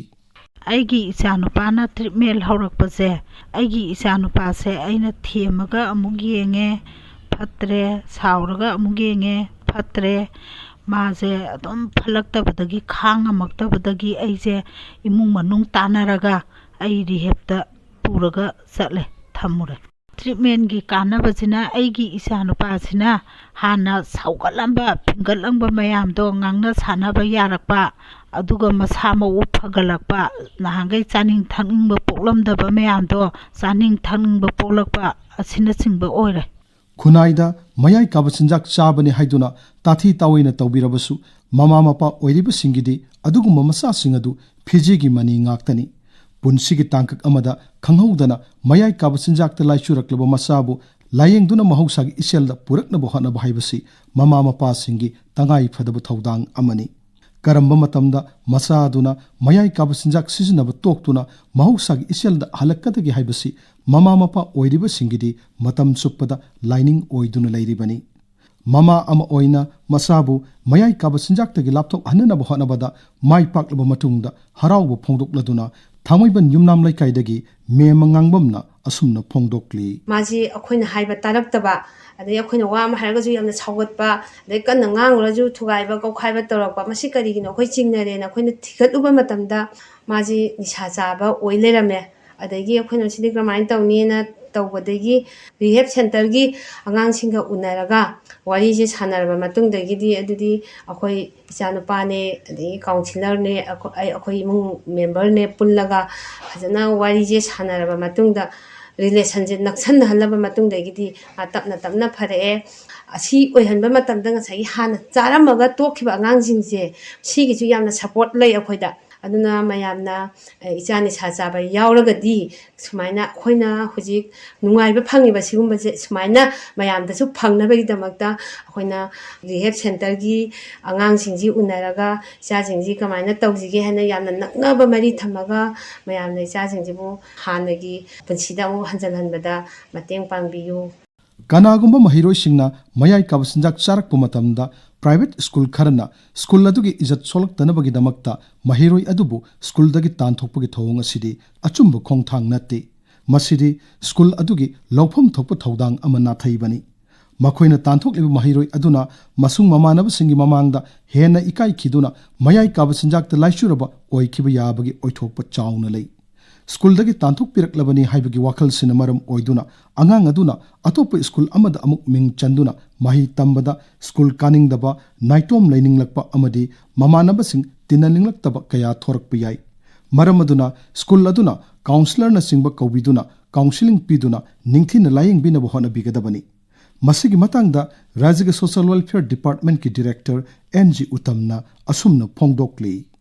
ꯑꯩꯒꯤ ꯏꯆꯥꯅꯨꯄꯥꯅ treatment ꯍꯧꯔꯛꯄꯁꯦ, ꯑꯩꯒꯤ ꯏꯆꯥꯅꯨꯄꯥꯁꯦ ꯑꯩꯅ ꯊꯦꯝꯃꯒ ꯑꯃꯨꯛ ꯌꯦꯡꯉꯦ, ꯐꯠꯇ꯭ꯔꯦ, ꯁꯥꯎꯔꯒ ꯑꯃꯨꯛ ꯌꯦꯡꯉꯦ, ꯐꯠꯇ꯭ꯔꯦ꯫ ꯃꯥꯁꯦ ꯑꯗꯨꯝ ꯐꯠꯂꯛꯇꯕꯗꯒꯤ, ꯈꯥꯡꯉꯝꯃꯛꯇꯕꯗꯒꯤ ꯑꯩꯁꯦ ꯏꯃꯨꯡ ꯃꯅꯨꯡ ꯇꯥꯟꯅꯔꯒ ꯑꯩ rehab ꯇ ꯄꯨꯔꯒ ꯆꯠꯂꯦ, ꯊꯝꯃꯨꯔꯦ꯫ ꯇ꯭ꯔꯤꯠꯃꯦꯟꯒꯤ ꯀꯥꯟꯅꯕꯁꯤꯅ ꯑꯩꯒꯤ ꯏꯆꯥꯅꯨꯄꯥꯁꯤꯅ ꯍꯥꯟꯅ ꯁꯥꯎꯒꯠꯂꯝꯕ, ꯐꯤꯡꯒꯠꯂꯝꯕ ꯃꯌꯥꯝꯗꯣ ꯉꯥꯡꯅ ꯁꯥꯟꯅꯕ ꯌꯥꯔꯛꯄ, ꯑꯗꯨꯒ ꯃꯁꯥ ꯃꯎ ꯐꯒꯠꯂꯛꯄ, ꯅꯍꯥꯟꯈꯩ ꯆꯥꯅꯤꯡ ꯊꯛꯅꯤꯡꯕ ꯄꯣꯛꯂꯝꯗꯕ ꯃꯌꯥꯝꯗꯣ ꯆꯥꯅꯤꯡ ꯊꯛꯅꯤꯡꯕ ꯄꯣꯛꯂꯛꯄ ꯑꯁꯤꯅꯆꯤꯡꯕ ꯑꯣꯏꯔꯦ꯫ ꯈꯨꯟꯅꯥꯏꯗ ꯃꯌꯥꯏ ꯀꯥꯕ ꯆꯤꯟꯖꯥꯛ ꯆꯥꯕꯅꯤ ꯍꯥꯏꯗꯨꯅ ꯇꯥꯊꯤ ꯇꯥꯑꯣꯏꯅ ꯇꯧꯕꯤꯔꯕꯁꯨ, ꯃꯃꯥ ꯃꯄꯥ ꯑꯣꯏꯔꯤꯕꯁꯤꯡꯒꯤꯗꯤ ꯑꯗꯨꯒꯨꯝꯕ ꯃꯆꯥꯁꯤꯡ ꯑꯗꯨ ꯐꯤꯖꯤꯒꯤ ꯃꯅꯤ ꯉꯥꯛꯇꯅꯤ꯫ ꯄꯨꯟꯁꯤꯒꯤ ꯇꯥꯡꯀꯛ ꯑꯃꯗ ꯈꯪꯍꯧꯗꯅ ꯃꯌꯥꯏ ꯀꯥꯕ ꯆꯤꯟꯖꯥꯛꯇ ꯂꯥꯏꯆꯨꯔꯛꯂꯕ ꯃꯆꯥꯕꯨ ꯂꯥꯌꯦꯡꯗꯨꯅ ꯃꯍꯧꯁꯥꯒꯤ ꯏꯆꯦꯜꯗ ꯄꯨꯔꯛꯅꯕ ꯍꯣꯠꯅꯕ ꯍꯥꯏꯕꯁꯤ ꯃꯃꯥ ꯃꯄꯥꯁꯤꯡꯒꯤ ꯇꯉꯥꯏ ꯐꯗꯕ ꯊꯧꯗꯥꯡ ꯑꯃꯅꯤ꯫ ꯀꯔꯝꯕ ꯃꯇꯝꯗ ꯃꯆꯥ ꯑꯗꯨꯅ ꯃꯌꯥꯏ ꯀꯥꯕ ꯆꯤꯟꯖꯥꯛ ꯁꯤꯖꯤꯟꯅꯕ ꯇꯣꯛꯇꯨꯅ ꯃꯍꯧꯁꯥꯒꯤ ꯏꯆꯦꯜꯗ ꯍꯜꯂꯛꯀꯗꯒꯦ ꯍꯥꯏꯕꯁꯤ ꯃꯃꯥ ꯃꯄꯥ ꯑꯣꯏꯔꯤꯕꯁꯤꯡꯒꯤꯗꯤ ꯃꯇꯝ ꯆꯨꯞꯄꯗ ꯂꯥꯏꯅꯤꯡ ꯑꯣꯏꯗꯨꯅ ꯂꯩꯔꯤꯕꯅꯤ꯫ ꯃꯃꯥ ꯑꯃ ꯑꯣꯏꯅ ꯃꯆꯥꯕꯨ ꯃꯌꯥꯏ ꯀꯥꯕ ꯆꯤꯟꯖꯥꯛꯇꯒꯤ ꯂꯥꯞꯊꯣꯛꯍꯟꯅꯅꯕ ꯍꯣꯠꯅꯕꯗ ꯃꯥꯏ ꯄꯥꯛꯂꯕ ꯃꯇꯨꯡꯗ ꯍꯔꯥꯎꯕ ꯐꯣꯡꯗꯣꯛꯂꯗꯨꯅ ꯊꯥꯡꯃꯩꯕꯟ ꯌꯨꯝꯅꯥꯝ ꯂꯩꯀꯥꯏꯗꯒꯤ ꯃꯦꯝꯃ ꯉꯥꯡꯕꯝꯅ ꯑꯁꯨꯝꯅ ꯐꯣꯡꯗꯣꯛꯂꯤ꯫ ꯃꯥꯁꯤ ꯑꯩꯈꯣꯏꯅ ꯍꯥꯏꯕ ꯇꯥꯔꯛꯇꯕ, ꯑꯗꯩ ꯑꯩꯈꯣꯏꯅ ꯋꯥ ꯑꯃ ꯍꯥꯏꯔꯒꯁꯨ ꯌꯥꯝꯅ ꯁꯥꯎꯒꯠꯄ, ꯑꯗꯩ ꯀꯟꯅ ꯉꯥꯡꯂꯨꯔꯁꯨ ꯊꯨꯒꯥꯏꯕ ꯀꯧꯈꯥꯏꯕ ꯇꯧꯔꯛꯄ, ꯃꯁꯤ ꯀꯔꯤꯒꯤꯅꯣ ꯑꯩꯈꯣꯏ ꯆꯤꯡꯅꯔꯦꯅ ꯑꯩꯈꯣꯏꯅ ꯊꯤꯒꯠꯂꯨꯕ ꯃꯇꯝꯗ ꯃꯥꯁꯤ ꯅꯤꯁꯥ ꯆꯥꯕ ꯑꯣꯏ ꯂꯩꯔꯝꯃꯦ꯫ ꯑꯗꯒꯤ ꯑꯩꯈꯣꯏꯅ ꯁꯤꯗꯤ ꯀꯔꯝꯍꯥꯏꯅ ꯇꯧꯅꯤꯅ ꯇꯧꯕꯗꯒꯤ ꯔꯤꯍꯦꯞ ꯁꯦꯟꯇꯔꯒꯤ ꯑꯉꯥꯡꯁꯤꯡꯒ ꯎꯅꯔꯒ ꯋꯥꯔꯤꯁꯦ ꯁꯥꯟꯅꯔꯕ ꯃꯇꯨꯡꯗꯒꯤꯗꯤ, ꯑꯗꯨꯗꯤ ꯑꯩꯈꯣꯏ ꯏꯆꯥꯅꯨꯄꯥꯅꯦ, ꯑꯗꯒꯤ ꯀꯥꯎꯟꯁꯤꯂꯔꯅꯦ, ꯑꯩꯈꯣꯏ ꯑꯩ- ꯑꯩꯈꯣꯏ ꯏꯃꯨꯡ ꯃꯦꯝꯕꯔꯅꯦ ꯄꯨꯜꯂꯒ ꯐꯖꯅ ꯋꯥꯔꯤꯁꯦ ꯁꯥꯟꯅꯔꯕ ꯃꯇꯨꯡꯗ ꯔꯤꯂꯦꯁꯟꯁꯦ ꯅꯛꯁꯟꯅꯍꯜꯂꯕ ꯃꯇꯨꯡꯗꯒꯤꯗꯤ ꯃꯥ ꯇꯞꯅ ꯇꯞꯅ ꯐꯔꯛꯑꯦ꯫ ꯑꯁꯤ ꯑꯣꯏꯍꯟꯕ ꯃꯇꯝꯗ ꯉꯁꯥꯏꯒꯤ ꯍꯥꯟꯅ ꯆꯥꯔꯝꯃꯒ ꯇꯣꯛꯈꯤꯕ ꯑꯉꯥꯡꯁꯤꯡꯁꯦ, ꯁꯤꯒꯤꯁꯨ ꯌꯥꯝꯅ ꯁꯄꯣꯔꯠ ꯂꯩ ꯑꯩꯈꯣꯏꯗ꯫ ꯑꯗꯨꯅ ꯃꯌꯥꯝꯅ, ꯑꯦ, ꯏꯆꯥ ꯅꯤꯁꯥ ꯆꯥꯕ ꯌꯥꯎꯔꯒꯗꯤ ꯁꯨꯃꯥꯏꯅ ꯑꯩꯈꯣꯏꯅ ꯍꯧꯖꯤꯛ ꯅꯨꯡꯉꯥꯏꯕ ꯐꯪꯉꯤꯕ ꯁꯤꯒꯨꯝꯕꯁꯦ ꯁꯨꯃꯥꯏꯅ ꯃꯌꯥꯝꯗꯁꯨ ꯐꯪꯅꯕꯒꯤꯗꯃꯛꯇ ꯑꯩꯈꯣꯏꯅ ꯔꯤꯍꯦꯞ ꯁꯦꯟꯇꯔꯒꯤ ꯑꯉꯥꯡꯁꯤꯡꯁꯤ ꯎꯅꯔꯒ ꯏꯆꯥꯁꯤꯡꯁꯤ ꯀꯃꯥꯏꯅ ꯇꯧꯁꯤꯒꯦ ꯍꯥꯏꯅ ꯌꯥꯝꯅ ꯅꯛꯅꯕ ꯃꯔꯤ ꯊꯝꯃꯒ ꯃꯌꯥꯝꯅ ꯏꯆꯥꯁꯤꯡꯁꯤꯕꯨ ꯍꯥꯟꯅꯒꯤ ꯄꯨꯟꯁꯤꯗ ꯑꯃꯨꯛ ꯍꯟꯖꯤꯜꯍꯟꯕꯗ ꯃꯇꯦꯡ ꯄꯥꯡꯕꯤꯌꯨ꯫ ꯀꯅꯥꯒꯨꯝꯕ ꯃꯍꯩꯔꯣꯏꯁꯤꯡꯅ ꯃꯌꯥꯏ ꯀꯥꯕ ꯆꯤꯟꯖꯥꯛ ꯆꯥꯔꯛꯄ ꯃꯇꯝꯗ, ꯄ꯭ꯔꯥꯏꯚꯦꯠ ꯁ꯭ꯀꯨꯜ ꯈꯔꯅ ꯁ꯭ꯀꯨꯜ ꯑꯗꯨꯒꯤ ꯏꯖꯠ ꯁꯣꯛꯂꯛꯇꯅꯕꯒꯤꯗꯃꯛꯇ ꯃꯍꯩꯔꯣꯏ ꯑꯗꯨꯕꯨ ꯁ꯭ꯀꯨꯜꯗꯒꯤ ꯇꯥꯟꯊꯣꯛꯄꯒꯤ ꯊꯧꯑꯣꯡ ꯑꯁꯤꯗꯤ ꯑꯆꯨꯝꯕ ꯈꯣꯡꯊꯥꯡ ꯅꯠꯇꯦ꯫ ꯃꯁꯤꯗꯤ ꯁ꯭ꯀꯨꯜ ꯑꯗꯨꯒꯤ ꯂꯧꯐꯝ ꯊꯣꯛꯄ ꯊꯧꯗꯥꯡ ꯑꯃ ꯅꯥꯊꯩꯕꯅꯤ꯫ ꯃꯈꯣꯏꯅ ꯇꯥꯟꯊꯣꯛꯂꯤꯕ ꯃꯍꯩꯔꯣꯏ ꯑꯗꯨꯅ ꯃꯁꯨꯡ ꯃꯃꯥꯟꯅꯕꯁꯤꯡꯒꯤ ꯃꯃꯥꯡꯗ ꯍꯦꯟꯅ ꯏꯀꯥꯏꯈꯤꯗꯨꯅ ꯃꯌꯥꯏ ꯀꯥꯕ ꯆꯤꯟꯖꯥꯛꯇ ꯂꯥꯏꯆꯨꯔꯕ ꯑꯣꯏꯈꯤꯕ ꯌꯥꯕꯒꯤ ꯑꯣꯏꯊꯣꯛꯄ ꯆꯥꯎꯅ ꯂꯩ꯫ ꯁ꯭ꯀꯨꯜꯗꯒꯤ ꯇꯥꯟꯊꯣꯛꯄꯤꯔꯛꯂꯕꯅꯤ ꯍꯥꯏꯕꯒꯤ ꯋꯥꯈꯜꯁꯤꯅ ꯃꯔꯝ ꯑꯣꯏꯗꯨꯅ ꯑꯉꯥꯡ ꯑꯗꯨꯅ ꯑꯇꯣꯞꯄ ꯁ꯭ꯀꯨꯜ ꯑꯃꯗ ꯑꯃꯨꯛ ꯃꯤꯡ ꯆꯟꯗꯨꯅ ꯃꯍꯩ ꯇꯝꯕꯗ ꯁ꯭ꯀꯨꯜ ꯀꯥꯅꯤꯡꯗꯕ, ꯅꯥꯏꯇꯣꯝ ꯂꯩꯅꯤꯡꯂꯛꯄ ꯑꯃꯗꯤ ꯃꯃꯥꯟꯅꯕꯁꯤꯡ ꯇꯤꯟꯅꯅꯤꯡꯂꯛꯇꯕ ꯀꯌꯥ ꯊꯣꯔꯛꯄ ꯌꯥꯏ꯫ ꯃꯔꯝ ꯑꯗꯨꯅ ꯁ꯭ꯀꯨꯜ ꯑꯗꯨꯅ ꯀꯥꯎꯟꯁꯤꯂꯔꯅꯆꯤꯡꯕ ꯀꯧꯕꯤꯗꯨꯅ ꯀꯥꯎꯟꯁꯤꯂꯤꯡ ꯄꯤꯗꯨꯅ ꯅꯤꯡꯊꯤꯅ ꯂꯥꯌꯦꯡꯕꯤꯅꯕ ꯍꯣꯠꯅꯕꯤꯒꯗꯕꯅꯤ꯫ ꯃꯁꯤꯒꯤ ꯃꯇꯥꯡꯗ ꯔꯥꯖ꯭ꯌꯒꯤ ꯁꯣꯁꯤꯌꯦꯜ ꯋꯦꯜꯐꯤꯌꯔ ꯗꯤꯄꯥꯔꯠꯃꯦꯟꯠꯀꯤ ꯗꯤꯔꯦꯛꯇꯔ ꯑꯦꯟ ꯖꯤ ꯎꯇꯝꯅ ꯑꯁꯨꯝꯅ ꯐꯣꯡꯗꯣꯛꯂꯤ꯫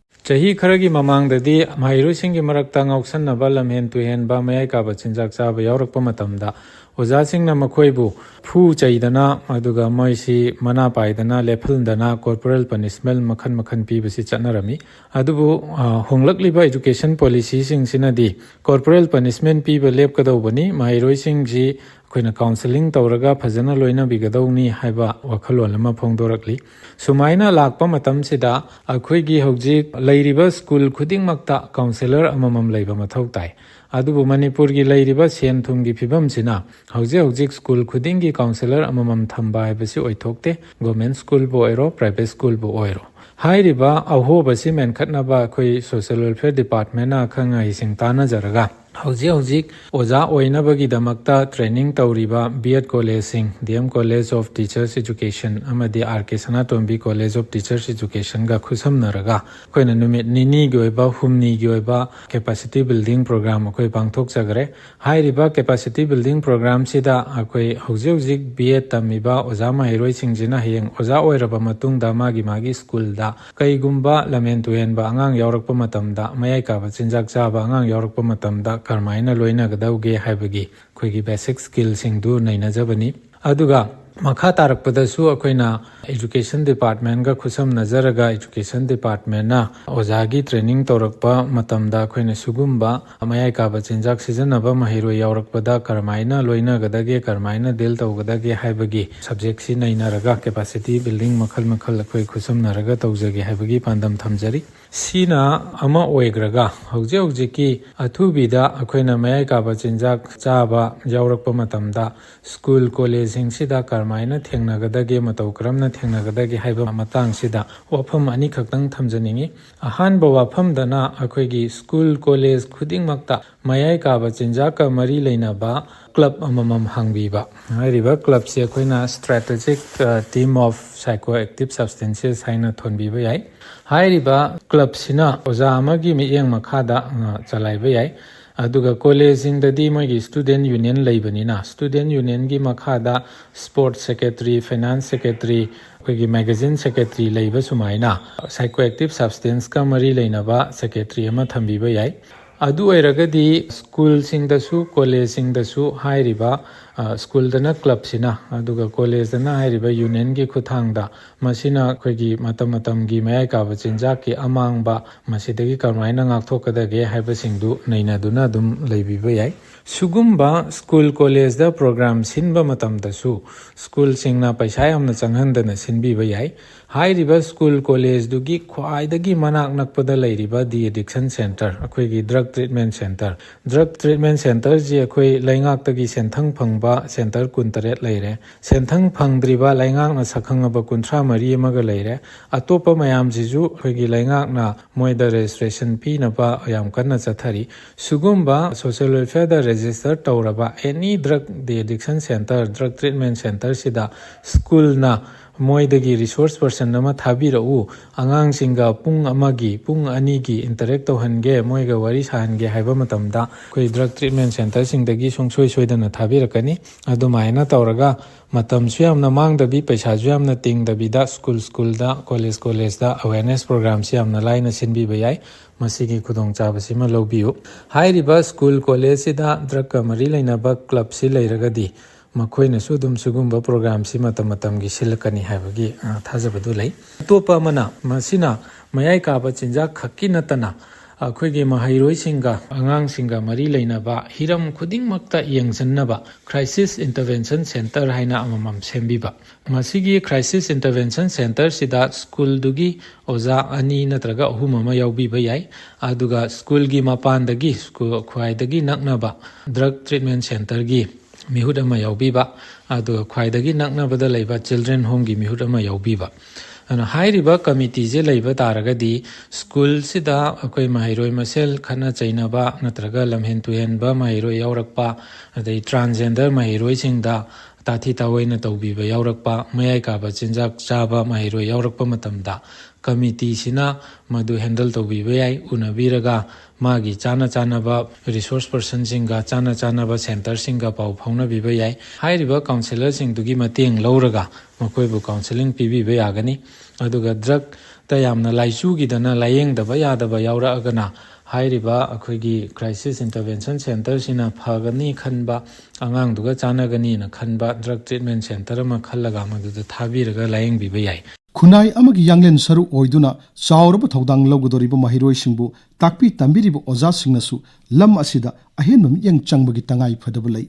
ꯆꯍꯤ ꯈꯔꯒꯤ ꯃꯃꯥꯡꯗꯗꯤ ꯃꯍꯩꯔꯣꯏꯁꯤꯡꯒꯤ ꯃꯔꯛꯇ ꯉꯥꯎꯁꯟꯅꯕ, ꯂꯝꯍꯦꯟ ꯇꯨꯍꯦꯟꯕ, ꯃꯌꯥꯏ ꯀꯥꯕ ꯆꯤꯟꯖꯥꯛ ꯆꯥꯕ ꯌꯥꯎꯔꯛꯄ ꯃꯇꯝꯗ ꯑꯣꯖꯥꯁꯤꯡꯅ ꯃꯈꯣꯏꯕꯨ ꯐꯨ ꯆꯩꯗꯅ, ꯑꯗꯨꯒ ꯃꯣꯏꯁꯤ ꯃꯅꯥ ꯄꯥꯏꯗꯅ, ꯂꯦꯞꯍꯟꯗꯅ, corporal punishment ꯃꯈꯜ ꯃꯈꯜ ꯄꯤꯕꯁꯤ ꯆꯠꯅꯔꯝꯃꯤ꯫ ꯑꯗꯨꯕꯨ, ꯑ, ꯍꯣꯡꯂꯛꯂꯤꯕ education policyꯁꯤꯡꯁꯤꯅꯗꯤ corporal punishment ꯄꯤꯕ ꯂꯦꯞꯀꯗꯧꯕꯅꯤ, ꯃꯍꯩꯔꯣꯏꯁꯤꯡꯁꯤ ꯑꯩꯈꯣꯏꯅ counselling ꯇꯧꯔꯒ ꯐꯖꯅ ꯂꯣꯏꯅꯕꯤꯒꯗꯧꯅꯤ ꯍꯥꯏꯕ ꯋꯥꯈꯜꯂꯣꯟ ꯑꯃ ꯐꯣꯡꯗꯣꯔꯛꯂꯤ꯫ ꯁꯨꯃꯥꯏꯅ ꯂꯥꯛꯄ ꯃꯇꯝꯁꯤꯗ ꯑꯩꯈꯣꯏꯒꯤ ꯍꯧꯖꯤꯛ ꯂꯩꯔꯤꯕ ꯁ꯭ꯀꯨꯜ ꯈꯨꯗꯤꯡꯃꯛꯇ ꯀꯥꯎꯟꯁꯦꯂꯔ ꯑꯃꯃꯝ ꯂꯩꯕ ꯃꯊꯧ ꯇꯥꯏ꯫ ꯑꯗꯨꯕꯨ ꯃꯅꯤꯄꯨꯔꯒꯤ ꯂꯩꯔꯤꯕ ꯁꯦꯟ ꯊꯨꯝꯒꯤ ꯐꯤꯕꯝꯁꯤꯅ ꯍꯧꯖꯤꯛ ꯍꯧꯖꯤꯛ ꯁ꯭ꯀꯨꯜ ꯈꯨꯗꯤꯡꯒꯤ ꯀꯥꯎꯟꯁꯦꯂꯔ ꯑꯃꯃꯝ ꯊꯝꯕ ꯍꯥꯏꯕꯁꯤ ꯑꯣꯏꯊꯣꯛꯇꯦ, ꯒꯣꯔꯃꯦꯟ ꯁ꯭ꯀꯨꯜꯕꯨ ꯑꯣꯏꯔꯣ, ꯄ꯭ꯔꯥꯏꯚꯦꯠ ꯁ꯭ꯀꯨꯜꯕꯨ ꯑꯣꯏꯔꯣ꯫ ꯍꯥꯏꯔꯤꯕ ꯑꯍꯣꯕꯁꯤ ꯃꯦꯟꯈꯠꯅꯕ ꯑꯩꯈꯣꯏ ꯁꯣꯁꯤꯌꯦꯜ ꯋꯦꯜꯐꯤꯌꯥꯔ ꯗꯤꯄꯥꯔꯠꯃꯦꯟꯅ ꯑꯈꯪ ꯑꯍꯩꯁꯤꯡ ꯇꯥꯟꯅꯖꯔꯒ ꯍꯧꯖꯤꯛ ꯍꯧꯖꯤꯛ ꯑꯣꯖꯥ ꯑꯣꯏꯅꯕꯒꯤꯗꯃꯛꯇ ꯇ꯭ꯔꯦꯅꯤꯡ ꯇꯧꯔꯤꯕ ꯕꯤ ꯑꯦꯗ ꯀꯣꯂꯦꯖꯁꯤꯡ, D M College of Teachers Education ꯑꯃꯗꯤ R K Sanatombi College of Teachers Educationꯒ ꯈꯨꯠꯁꯝꯅꯔꯒ ꯑꯩꯈꯣꯏꯅ ꯅꯨꯃꯤꯠ ꯅꯤꯅꯤꯒꯤ ꯑꯣꯏꯕ, ꯍꯨꯝꯅꯤꯒꯤ ꯑꯣꯏꯕ capacity building program ꯑꯩꯈꯣꯏ ꯄꯥꯡꯊꯣꯛꯆꯈ꯭ꯔꯦ꯫ ꯍꯥꯏꯔꯤꯕ capacity building programꯁꯤꯗ ꯑꯩꯈꯣꯏ ꯍꯧꯖꯤꯛ ꯍꯧꯖꯤꯛ ꯕꯤ ꯑꯦꯗ ꯇꯝꯃꯤꯕ ꯑꯣꯖꯥ ꯃꯍꯩꯔꯣꯏꯁꯤꯡꯁꯤꯅ ꯍꯌꯦꯡ ꯑꯣꯖꯥ ꯑꯣꯏꯔꯕ ꯃꯇꯨꯡꯗ ꯃꯥꯒꯤ ꯃꯥꯒꯤ ꯁ꯭ꯀꯨꯜꯗ ꯀꯩꯒꯨꯝꯕ ꯂꯝꯍꯦꯟ ꯇꯨꯍꯦꯟꯕ ꯑꯉꯥꯡ ꯌꯥꯎꯔꯛꯄ ꯃꯇꯝꯗ, ꯃꯌꯥꯏ ꯀꯥꯕ ꯆꯤꯟꯖꯥꯛ ꯆꯥꯕ ꯑꯉꯥꯡ ꯌꯥꯎꯔꯛꯄ ꯃꯇꯝꯗ ꯀꯔꯝꯍꯥꯏꯅ ꯂꯣꯏꯅꯒꯗꯧꯒꯦ ꯍꯥꯏꯕꯒꯤ ꯑꯩꯈꯣꯏꯒꯤ basic skillꯁꯤꯡꯗꯨ ꯅꯩꯅꯖꯕꯅꯤ꯫ ꯑꯗꯨꯒ ꯃꯈꯥ ꯇꯥꯔꯛꯄꯗꯁꯨ ꯑꯩꯈꯣꯏꯅ education departmentꯒ ꯈꯨꯠꯁꯝꯅꯖꯔꯒ education departmentꯅ ꯑꯣꯖꯥꯒꯤ ꯇ꯭ꯔꯦꯅꯤꯡ ꯇꯧꯔꯛꯄ ꯃꯇꯝꯗ ꯑꯩꯈꯣꯏꯅ ꯁꯤꯒꯨꯝꯕ ꯃꯌꯥꯏ ꯀꯥꯕ ꯆꯤꯟꯖꯥꯛ ꯁꯤꯖꯤꯟꯅꯕ ꯃꯍꯩꯔꯣꯏ ꯌꯥꯎꯔꯛꯄꯗ ꯀꯔꯝꯍꯥꯏꯅ ꯂꯣꯏꯅꯒꯗꯒꯦ, ꯀꯔꯝꯍꯥꯏꯅ deal ꯇꯧꯒꯗꯒꯦ ꯍꯥꯏꯕꯒꯤ subjectꯁꯤ ꯅꯩꯅꯔꯒ capacity building ꯃꯈꯜ ꯃꯈꯜ ꯑꯩꯈꯣꯏ ꯈꯨꯠꯁꯝꯅꯔꯒ ꯇꯧꯖꯒꯦ ꯍꯥꯏꯕꯒꯤ ꯄꯥꯟꯗꯝ ꯊꯝꯖꯔꯤ꯫ ꯁꯤꯅ ꯑꯃ ꯑꯣꯏꯈ꯭ꯔꯒ ꯍꯧꯖꯤꯛ ꯍꯧꯖꯤꯛꯀꯤ ꯑꯊꯨꯕꯤꯗ ꯑꯩꯈꯣꯏꯅ ꯃꯌꯥꯏ ꯀꯥꯕ ꯆꯤꯟꯖꯥꯛ ꯆꯥꯕ ꯌꯥꯎꯔꯛꯄ ꯃꯇꯝꯗ ꯁ꯭ꯀꯨꯜ ꯀꯣꯂꯦꯖꯁꯤꯡꯁꯤꯗ ꯀꯔꯝꯍꯥꯏꯅ ꯊꯦꯡꯅꯒꯗꯒꯦ, ꯃꯇꯧ ꯀꯔꯝꯅ ꯊꯦꯡꯅꯒꯗꯒꯦ ꯍꯥꯏꯕ ꯃꯇꯥꯡꯁꯤꯗ ꯋꯥꯐꯝ ꯑꯅꯤꯈꯛꯇꯪ ꯊꯝꯖꯅꯤꯡꯏ꯫ ꯑꯍꯥꯟꯕ ꯋꯥꯐꯝꯗꯅ ꯑꯩꯈꯣꯏꯒꯤ ꯁ꯭ꯀꯨꯜ ꯀꯣꯂꯦꯖ ꯈꯨꯗꯤꯡꯃꯛꯇ ꯃꯌꯥꯏ ꯀꯥꯕ ꯆꯤꯟꯖꯥꯛꯀ ꯃꯔꯤ ꯂꯩꯅꯕ ꯀ꯭ꯂꯕ ꯑꯃꯃꯝ ꯍꯥꯡꯕꯤꯕ꯫ ꯍꯥꯏꯔꯤꯕ ꯀ꯭ꯂꯕꯁꯤ ꯑꯩꯈꯣꯏꯅ Strategic Team of Psychoactive Substances ꯍꯥꯏꯅ ꯊꯣꯟꯕꯤꯕ ꯌꯥꯏ꯫ ꯍꯥꯏꯔꯤꯕ ꯀ꯭ꯂꯕꯁꯤꯅ ꯑꯣꯖꯥ ꯑꯃꯒꯤ ꯃꯤꯠꯌꯦꯡ ꯃꯈꯥꯗ ꯆꯂꯥꯏꯕ ꯌꯥꯏ꯫ ꯑꯗꯨꯒ ꯀꯣꯂꯦꯖꯁꯤꯡꯗꯗꯤ ꯃꯣꯏꯒꯤ ꯁ꯭ꯇꯨꯗꯦꯟ ꯌꯨꯅꯤꯌꯟ ꯂꯩꯕꯅꯤꯅ, ꯁ꯭ꯇꯨꯗꯦꯟ ꯌꯨꯅꯤꯌꯟꯒꯤ ꯃꯈꯥꯗ ꯁ꯭ꯄꯣꯔꯠꯁ ꯁꯦꯀ꯭ꯔꯦꯇꯔꯤ, ꯐꯥꯏꯅꯥꯟꯁ ꯁꯦꯀ꯭ꯔꯦꯇꯔꯤ, ꯑꯩꯈꯣꯏꯒꯤ ꯃꯦꯒꯥꯖꯤꯟ ꯁꯦꯀ꯭ꯔꯦꯇꯔꯤ ꯂꯩꯕ ꯁꯨꯃꯥꯏꯅ psychoactive substanceꯀ ꯃꯔꯤ ꯂꯩꯅꯕ ꯁꯦꯀ꯭ꯔꯦꯇꯔꯤ ꯑꯃ ꯊꯝꯕꯤꯕ ꯌꯥꯏ꯫ ꯑꯗꯨ ꯑꯣꯏꯔꯒꯗꯤ ꯁ꯭ꯀꯨꯜꯁꯤꯡꯗꯁꯨ ꯀꯣꯂꯦꯖꯁꯤꯡꯗꯁꯨ ꯍꯥꯏꯔꯤꯕ ꯁ꯭ꯀꯨꯜꯗꯅ ꯀ꯭ꯂꯕꯁꯤꯅ, ꯑꯗꯨꯒ ꯀꯣꯂꯦꯖꯇꯅ ꯍꯥꯏꯔꯤꯕ ꯌꯨꯅꯤꯌꯟꯒꯤ ꯈꯨꯠꯊꯥꯡꯗ, ꯃꯁꯤꯅ ꯑꯩꯈꯣꯏꯒꯤ ꯃꯇꯝ ꯃꯇꯝꯒꯤ ꯃꯌꯥꯏ ꯀꯥꯕ ꯆꯤꯟꯖꯥꯛꯀꯤ ꯑꯃꯥꯡꯕ, ꯃꯁꯤꯗꯒꯤ ꯀꯔꯝꯍꯥꯏꯅ ꯉꯥꯛꯊꯣꯛꯀꯗꯒꯦ ꯍꯥꯏꯕꯁꯤꯡꯗꯨ ꯅꯩꯅꯗꯨꯅ ꯑꯗꯨꯝ ꯂꯩꯕꯤꯕ ꯌꯥꯏ꯫ ꯁꯤꯒꯨꯝꯕ ꯁ꯭ꯀꯨꯜ ꯀꯣꯂꯦꯖꯇ ꯄ꯭ꯔꯣꯒ꯭ꯔꯥꯝ ꯁꯤꯟꯕ ꯃꯇꯝꯗꯁꯨ ꯁ꯭ꯀꯨꯜꯁꯤꯡꯅ ꯄꯩꯁꯥ ꯌꯥꯝꯅ ꯆꯪꯍꯟꯗꯅ ꯁꯤꯟꯕꯤꯕ ꯌꯥꯏ꯫ ꯍꯥꯏꯔꯤꯕ ꯁ꯭ꯀꯨꯜ ꯀꯣꯂꯦꯖꯗꯨꯒꯤ ꯈ꯭ꯋꯥꯏꯗꯒꯤ ꯃꯅꯥꯛ ꯅꯛꯄꯗ ꯂꯩꯔꯤꯕ de-addiction centre, ꯑꯩꯈꯣꯏꯒꯤ drug treatment centre, drug treatment centreꯁꯤ ꯑꯩꯈꯣꯏ ꯂꯩꯉꯥꯛꯇꯒꯤ ꯁꯦꯟꯊꯪ ꯐꯪꯕ centre ꯀꯨꯟꯇꯔꯦꯠ ꯂꯩꯔꯦ꯫ ꯁꯦꯟꯊꯪ ꯐꯪꯗ꯭ꯔꯤꯕ ꯂꯩꯉꯥꯛꯅ ꯁꯛꯈꯪꯉꯕ ꯀꯨꯟꯊ꯭ꯔꯥ ꯃꯔꯤ ꯑꯃꯒ ꯂꯩꯔꯦ꯫ ꯑꯇꯣꯞꯄ ꯃꯌꯥꯝꯁꯤꯁꯨ ꯑꯩꯈꯣꯏꯒꯤ ꯂꯩꯉꯥꯛꯅ ꯃꯣꯏꯗ registration ꯄꯤꯅꯕ ꯌꯥꯝ ꯀꯟꯅ ꯆꯠꯊꯔꯤ꯫ ꯁꯤꯒꯨꯝꯕ social welfareꯗ register ꯇꯧꯔꯕ any drug de-addiction centre, drug treatment centreꯁꯤꯗ ꯁ꯭ꯀꯨꯜꯅ ꯃꯣꯏꯗꯒꯤ resource person ꯑꯃ ꯊꯥꯕꯤꯔꯛꯎ, ꯑꯉꯥꯡꯁꯤꯡꯒ ꯄꯨꯡ ꯑꯃꯒꯤ, ꯄꯨꯡ ꯑꯅꯤꯒꯤ interact ꯇꯧꯍꯟꯒꯦ, ꯃꯣꯏꯒ ꯋꯥꯔꯤ ꯁꯥꯍꯟꯒꯦ ꯍꯥꯏꯕ ꯃꯇꯝꯗ ꯑꯩꯈꯣꯏ drug treatment centreꯁꯤꯡꯗꯒꯤ ꯁꯨꯡꯁꯣꯏ ꯁꯣꯏꯗꯅ ꯊꯥꯕꯤꯔꯛꯀꯅꯤ꯫ ꯑꯗꯨꯃꯥꯏꯅ ꯇꯧꯔꯒ ꯃꯇꯝꯁꯨ ꯌꯥꯝꯅ ꯃꯥꯡꯗꯕꯤ, ꯄꯩꯁꯥꯁꯨ ꯌꯥꯝꯅ ꯇꯤꯡꯗꯕꯤꯗ ꯁ꯭ꯀꯨꯜ ꯁ꯭ꯀꯨꯜꯗ, ꯀꯣꯂꯦꯖ ꯀꯣꯂꯦꯖꯇ awareness programꯁꯤ ꯌꯥꯝꯅ ꯂꯥꯏꯅ ꯁꯤꯟꯕꯤꯕ ꯌꯥꯏ꯫ ꯃꯁꯤꯒꯤ ꯈꯨꯗꯣꯡꯆꯥꯕꯁꯤꯃ ꯂꯧꯕꯤꯌꯨ꯫ ꯍꯥꯏꯔꯤꯕ ꯁ꯭ꯀꯨꯜ ꯀꯣꯂꯦꯖꯁꯤꯗ drugꯀ ꯃꯔꯤ ꯂꯩꯅꯕ clubꯁꯤ ꯂꯩꯔꯒꯗꯤ ꯃꯈꯣꯏꯅꯁꯨ ꯑꯗꯨꯝ ꯁꯤꯒꯨꯝꯕ programꯁꯤ ꯃꯇꯝ ꯃꯇꯝꯒꯤ ꯁꯤꯜꯂꯛꯀꯅꯤ ꯍꯥꯏꯕꯒꯤ, ꯑ, ꯊꯥꯖꯕꯗꯨ ꯂꯩ꯫ ꯑꯇꯣꯞꯄ ꯑꯃꯅ, ꯃꯁꯤꯅ ꯃꯌꯥꯏ ꯀꯥꯕ ꯆꯤꯟꯖꯥꯛ ꯈꯛꯀꯤ ꯅꯠꯇꯅ ꯑꯩꯈꯣꯏꯒꯤ ꯃꯍꯩꯔꯣꯏꯁꯤꯡꯒ, ꯑꯉꯥꯡꯁꯤꯡꯒ ꯃꯔꯤ ꯂꯩꯅꯕ ꯍꯤꯔꯝ ꯈꯨꯗꯤꯡꯃꯛꯇ ꯌꯦꯡꯁꯤꯟꯅꯕ crisis intervention centre ꯍꯥꯏꯅ ꯑꯃꯃꯝ ꯁꯦꯝꯕꯤꯕ꯫ ꯃꯁꯤꯒꯤ crisis intervention centreꯁꯤꯗ ꯁ꯭ꯀꯨꯜꯗꯨꯒꯤ ꯑꯣꯖꯥ ꯑꯅꯤ ꯅꯠꯇ꯭ꯔꯒ ꯑꯍꯨꯝ ꯑꯃ ꯌꯥꯎꯕꯤꯕ ꯌꯥꯏ꯫ ꯑꯗꯨꯒ ꯁ꯭ꯀꯨꯜꯒꯤ ꯃꯄꯥꯟꯗꯒꯤ ꯁ꯭ꯀꯨꯜ ꯈ꯭ꯋꯥꯏꯗꯒꯤ ꯅꯛꯅꯕ drug treatment centreꯒꯤ ꯃꯤꯍꯨꯠ ꯑꯃ ꯌꯥꯎꯕꯤꯕ, ꯑꯗꯨꯒ ꯈ꯭ꯋꯥꯏꯗꯒꯤ ꯅꯛꯅꯕꯗ ꯂꯩꯕ ꯆꯤꯜꯗ꯭ꯔꯦꯟ ꯍꯣꯝꯒꯤ ꯃꯤꯍꯨꯠ ꯑꯃ ꯌꯥꯎꯕꯤꯕ꯫ ꯑꯗꯨꯅ ꯍꯥꯏꯔꯤꯕ ꯀꯃꯤꯇꯤꯁꯦ ꯂꯩꯕ ꯇꯥꯔꯒꯗꯤ ꯁ꯭ꯀꯨꯜꯁꯤꯗ ꯑꯩꯈꯣꯏ ꯃꯍꯩꯔꯣꯏ ꯃꯁꯦꯜ ꯈꯠꯅ ꯆꯩꯅꯕ ꯅꯠꯇ꯭ꯔꯒ ꯂꯝꯍꯦꯟ ꯇꯨꯍꯦꯟꯕ ꯃꯍꯩꯔꯣꯏ ꯌꯥꯎꯔꯛꯄ, ꯑꯗꯩ ꯇ꯭ꯔꯥꯟꯁꯖꯦꯟꯗꯔ ꯃꯍꯩꯔꯣꯏꯁꯤꯡꯗ ꯇꯥꯊꯤ ꯇꯥꯑꯣꯏꯅ ꯇꯧꯕꯤꯕ ꯌꯥꯎꯔꯛꯄ, ꯃꯌꯥꯏ ꯀꯥꯕ ꯆꯤꯟꯖꯥꯛ ꯆꯥꯕ ꯃꯍꯩꯔꯣꯏ ꯌꯥꯎꯔꯛꯄ ꯃꯇꯝꯗ ꯀꯃꯤꯇꯤꯁꯤꯅ ꯃꯗꯨ ꯍꯦꯟꯗꯜ ꯇꯧꯕꯤꯕ ꯌꯥꯏ꯫ ꯎꯅꯕꯤꯔꯒ ꯃꯥꯒꯤ ꯆꯥꯅ ꯆꯥꯅꯕ ꯔꯤꯁꯣꯔꯁ ꯄꯔꯁꯟꯁꯤꯡꯒ, ꯆꯥꯅ ꯆꯥꯅꯕ ꯁꯦꯟꯇꯔꯁꯤꯡꯒ ꯄꯥꯎ ꯐꯥꯎꯅꯕꯤꯕ ꯌꯥꯏ꯫ ꯍꯥꯏꯔꯤꯕ ꯀꯥꯎꯟꯁꯤꯂꯔꯁꯤꯡꯗꯨꯒꯤ ꯃꯇꯦꯡ ꯂꯧꯔꯒ ꯃꯈꯣꯏꯕꯨ ꯀꯥꯎꯟꯁꯤꯂꯤꯡ ꯄꯤꯕꯤꯕ ꯌꯥꯒꯅꯤ꯫ ꯑꯗꯨꯒ ꯗ꯭ꯔꯛꯇ ꯌꯥꯝꯅ ꯂꯥꯏꯆꯨꯈꯤꯗꯅ ꯂꯥꯏꯌꯦꯡꯗꯕ ꯌꯥꯗꯕ ꯌꯥꯎꯔꯛꯑꯒꯅ ꯍꯥꯏꯔꯤꯕ ꯑꯩꯈꯣꯏꯒꯤ ꯀ꯭ꯔꯥꯏꯁꯤꯁ ꯏꯟꯇꯔꯚꯦꯟꯁꯟ ꯁꯦꯟꯇꯔꯁꯤꯅ ꯐꯒꯅꯤ ꯈꯟꯕ, ꯑꯉꯥꯡꯗꯨꯒ ꯆꯥꯟꯅꯒꯅꯤꯅ ꯈꯟꯕ ꯗ꯭ꯔꯛ ꯇ꯭ꯔꯤꯠꯃꯦꯟ ꯁꯦꯟꯇꯔ ꯑꯃ ꯈꯜꯂꯒ ꯃꯗꯨꯗ ꯊꯥꯕꯤꯔꯒ ꯂꯥꯏꯌꯦꯡꯕꯤꯕ ꯌꯥꯏ꯫ ꯈꯨꯟꯅꯥꯏ ꯑꯃꯒꯤ ꯌꯥꯡꯂꯦꯟ ꯁꯔꯨ ꯑꯣꯏꯗꯨꯅ ꯆꯥꯎꯔꯕ ꯊꯧꯗꯥꯡ ꯂꯧꯒꯗꯧꯔꯤꯕ ꯃꯍꯩꯔꯣꯏꯁꯤꯡꯕꯨ ꯇꯥꯛꯄꯤ ꯇꯝꯕꯤꯔꯤꯕ ꯑꯣꯖꯥꯁꯤꯡꯅꯁꯨ ꯂꯝ ꯑꯁꯤꯗ ꯑꯍꯦꯟꯕ ꯃꯤꯠꯌꯦꯡ ꯆꯪꯕꯒꯤ ꯇꯉꯥꯏ ꯐꯗꯕ ꯂꯩ꯫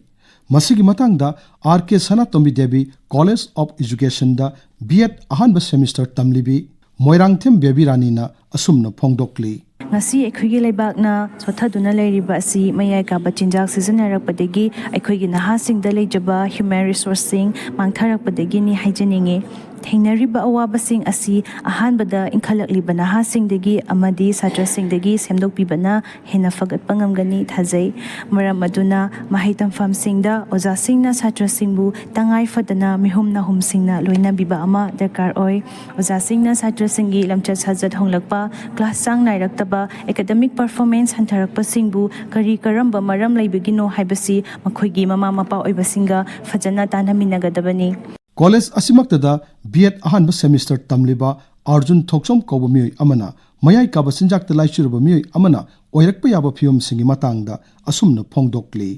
ꯃꯁꯤꯒꯤ ꯃꯇꯥꯡꯗ R K Sanatombi Devi college of ꯏꯖꯨꯀꯦꯁꯟꯗ ꯕꯤ ꯑꯦꯗ ꯑꯍꯥꯟꯕ ꯁꯦꯃꯤꯁꯇꯔ ꯇꯝꯂꯤꯕꯤ ꯃꯣꯏꯔꯥꯡꯊꯦꯝ ꯕꯦꯕꯤ ꯔꯥꯅꯤꯅ ꯑꯁꯨꯝꯅ ꯐꯣꯡꯗꯣꯛꯂꯤ꯫ ꯉꯁꯤ ꯑꯩꯈꯣꯏꯒꯤ ꯂꯩꯕꯥꯛꯅ ꯁꯣꯠꯊꯗꯨꯅ ꯂꯩꯔꯤꯕ ꯑꯁꯤ ꯃꯌꯥꯏ ꯀꯥꯕ ꯆꯤꯟꯖꯥꯛ ꯁꯤꯖꯤꯟꯅꯔꯛꯄꯗꯒꯤ ꯑꯩꯈꯣꯏꯒꯤ ꯅꯍꯥꯁꯤꯡꯗ ꯂꯩꯖꯕ ꯍ꯭ꯌꯨꯃꯦꯟ ꯔꯤꯁꯣꯔꯁꯁꯤꯡ ꯃꯥꯡꯊꯔꯛꯄꯗꯒꯤꯅꯤ ꯍꯥꯏꯖꯅꯤꯡꯏ꯫ ꯊꯦꯡꯅꯔꯤꯕ ꯑꯋꯥꯕꯁꯤꯡ ꯑꯁꯤ ꯑꯍꯥꯟꯕꯗ ꯏꯟꯈꯠꯂꯛꯂꯤꯕ ꯅꯍꯥꯁꯤꯡꯗꯒꯤ ꯑꯃꯗꯤ ꯁꯥꯇ꯭ꯔꯁꯤꯡꯗꯒꯤ ꯁꯦꯝꯗꯣꯛꯄꯤꯕꯅ ꯍꯦꯟꯅ ꯐꯒꯠꯄ ꯉꯝꯒꯅꯤ ꯊꯥꯖꯩ꯫ ꯃꯔꯝ ꯑꯗꯨꯅ ꯃꯍꯩ ꯇꯝꯐꯝꯁꯤꯡꯗ ꯑꯣꯖꯥꯁꯤꯡꯅ ꯁꯥꯇ꯭ꯔꯁꯤꯡꯕꯨ ꯇꯉꯥꯏ ꯐꯗꯅ ꯃꯤꯍꯨꯝ ꯅꯥꯍꯨꯝꯁꯤꯡꯅ ꯂꯣꯏꯅꯕꯤꯕ ꯑꯃ ꯗꯔꯀꯥꯔ ꯑꯣꯏ꯫ ꯑꯣꯖꯥꯁꯤꯡꯅ ꯁꯥꯇ꯭ꯔꯁꯤꯡꯒꯤ ꯂꯝꯆꯠ ꯁꯥꯖꯠ ꯍꯣꯡꯂꯛꯄ, ꯀ꯭ꯂꯥꯁ ꯆꯥꯡ ꯅꯥꯏꯔꯛꯇꯕ, ꯑꯦꯀꯥꯗꯃꯤꯛ ꯄꯔꯐꯣꯔꯃꯦꯟꯁ ꯍꯟꯊꯔꯛꯄꯁꯤꯡꯕꯨ ꯀꯔꯤ ꯀꯔꯝꯕ ꯃꯔꯝ ꯂꯩꯕꯒꯤꯅꯣ ꯍꯥꯏꯕꯁꯤ ꯃꯈꯣꯏꯒꯤ ꯃꯃꯥ ꯃꯄꯥ ꯑꯣꯏꯕꯁꯤꯡꯒ ꯐꯖꯅ ꯇꯥꯟꯅꯃꯤꯟꯅꯒꯗꯕꯅꯤ꯫ ꯀꯣꯂꯦꯖ ꯑꯁꯤꯃꯛꯇꯗ ꯕꯤ ꯑꯦꯗ ꯑꯍꯥꯟꯕ ꯁꯦꯃꯤꯁꯇꯔ ꯇꯝꯂꯤꯕ ꯑꯥꯔꯖꯨꯟ ꯊꯣꯛꯆꯣꯝ ꯀꯧꯕ ꯃꯤꯑꯣꯏ ꯑꯃꯅ ꯃꯌꯥꯏ ꯀꯥꯕ ꯆꯤꯟꯖꯥꯛꯇ ꯂꯥꯏꯆꯨꯔꯕ ꯃꯤꯑꯣꯏ ꯑꯃꯅ ꯑꯣꯏꯔꯛꯄ ꯌꯥꯕ ꯐꯤꯕꯝꯁꯤꯡꯒꯤ ꯃꯇꯥꯡꯗ ꯑꯁꯨꯝꯅ ꯐꯣꯡꯗꯣꯛꯂꯤ꯫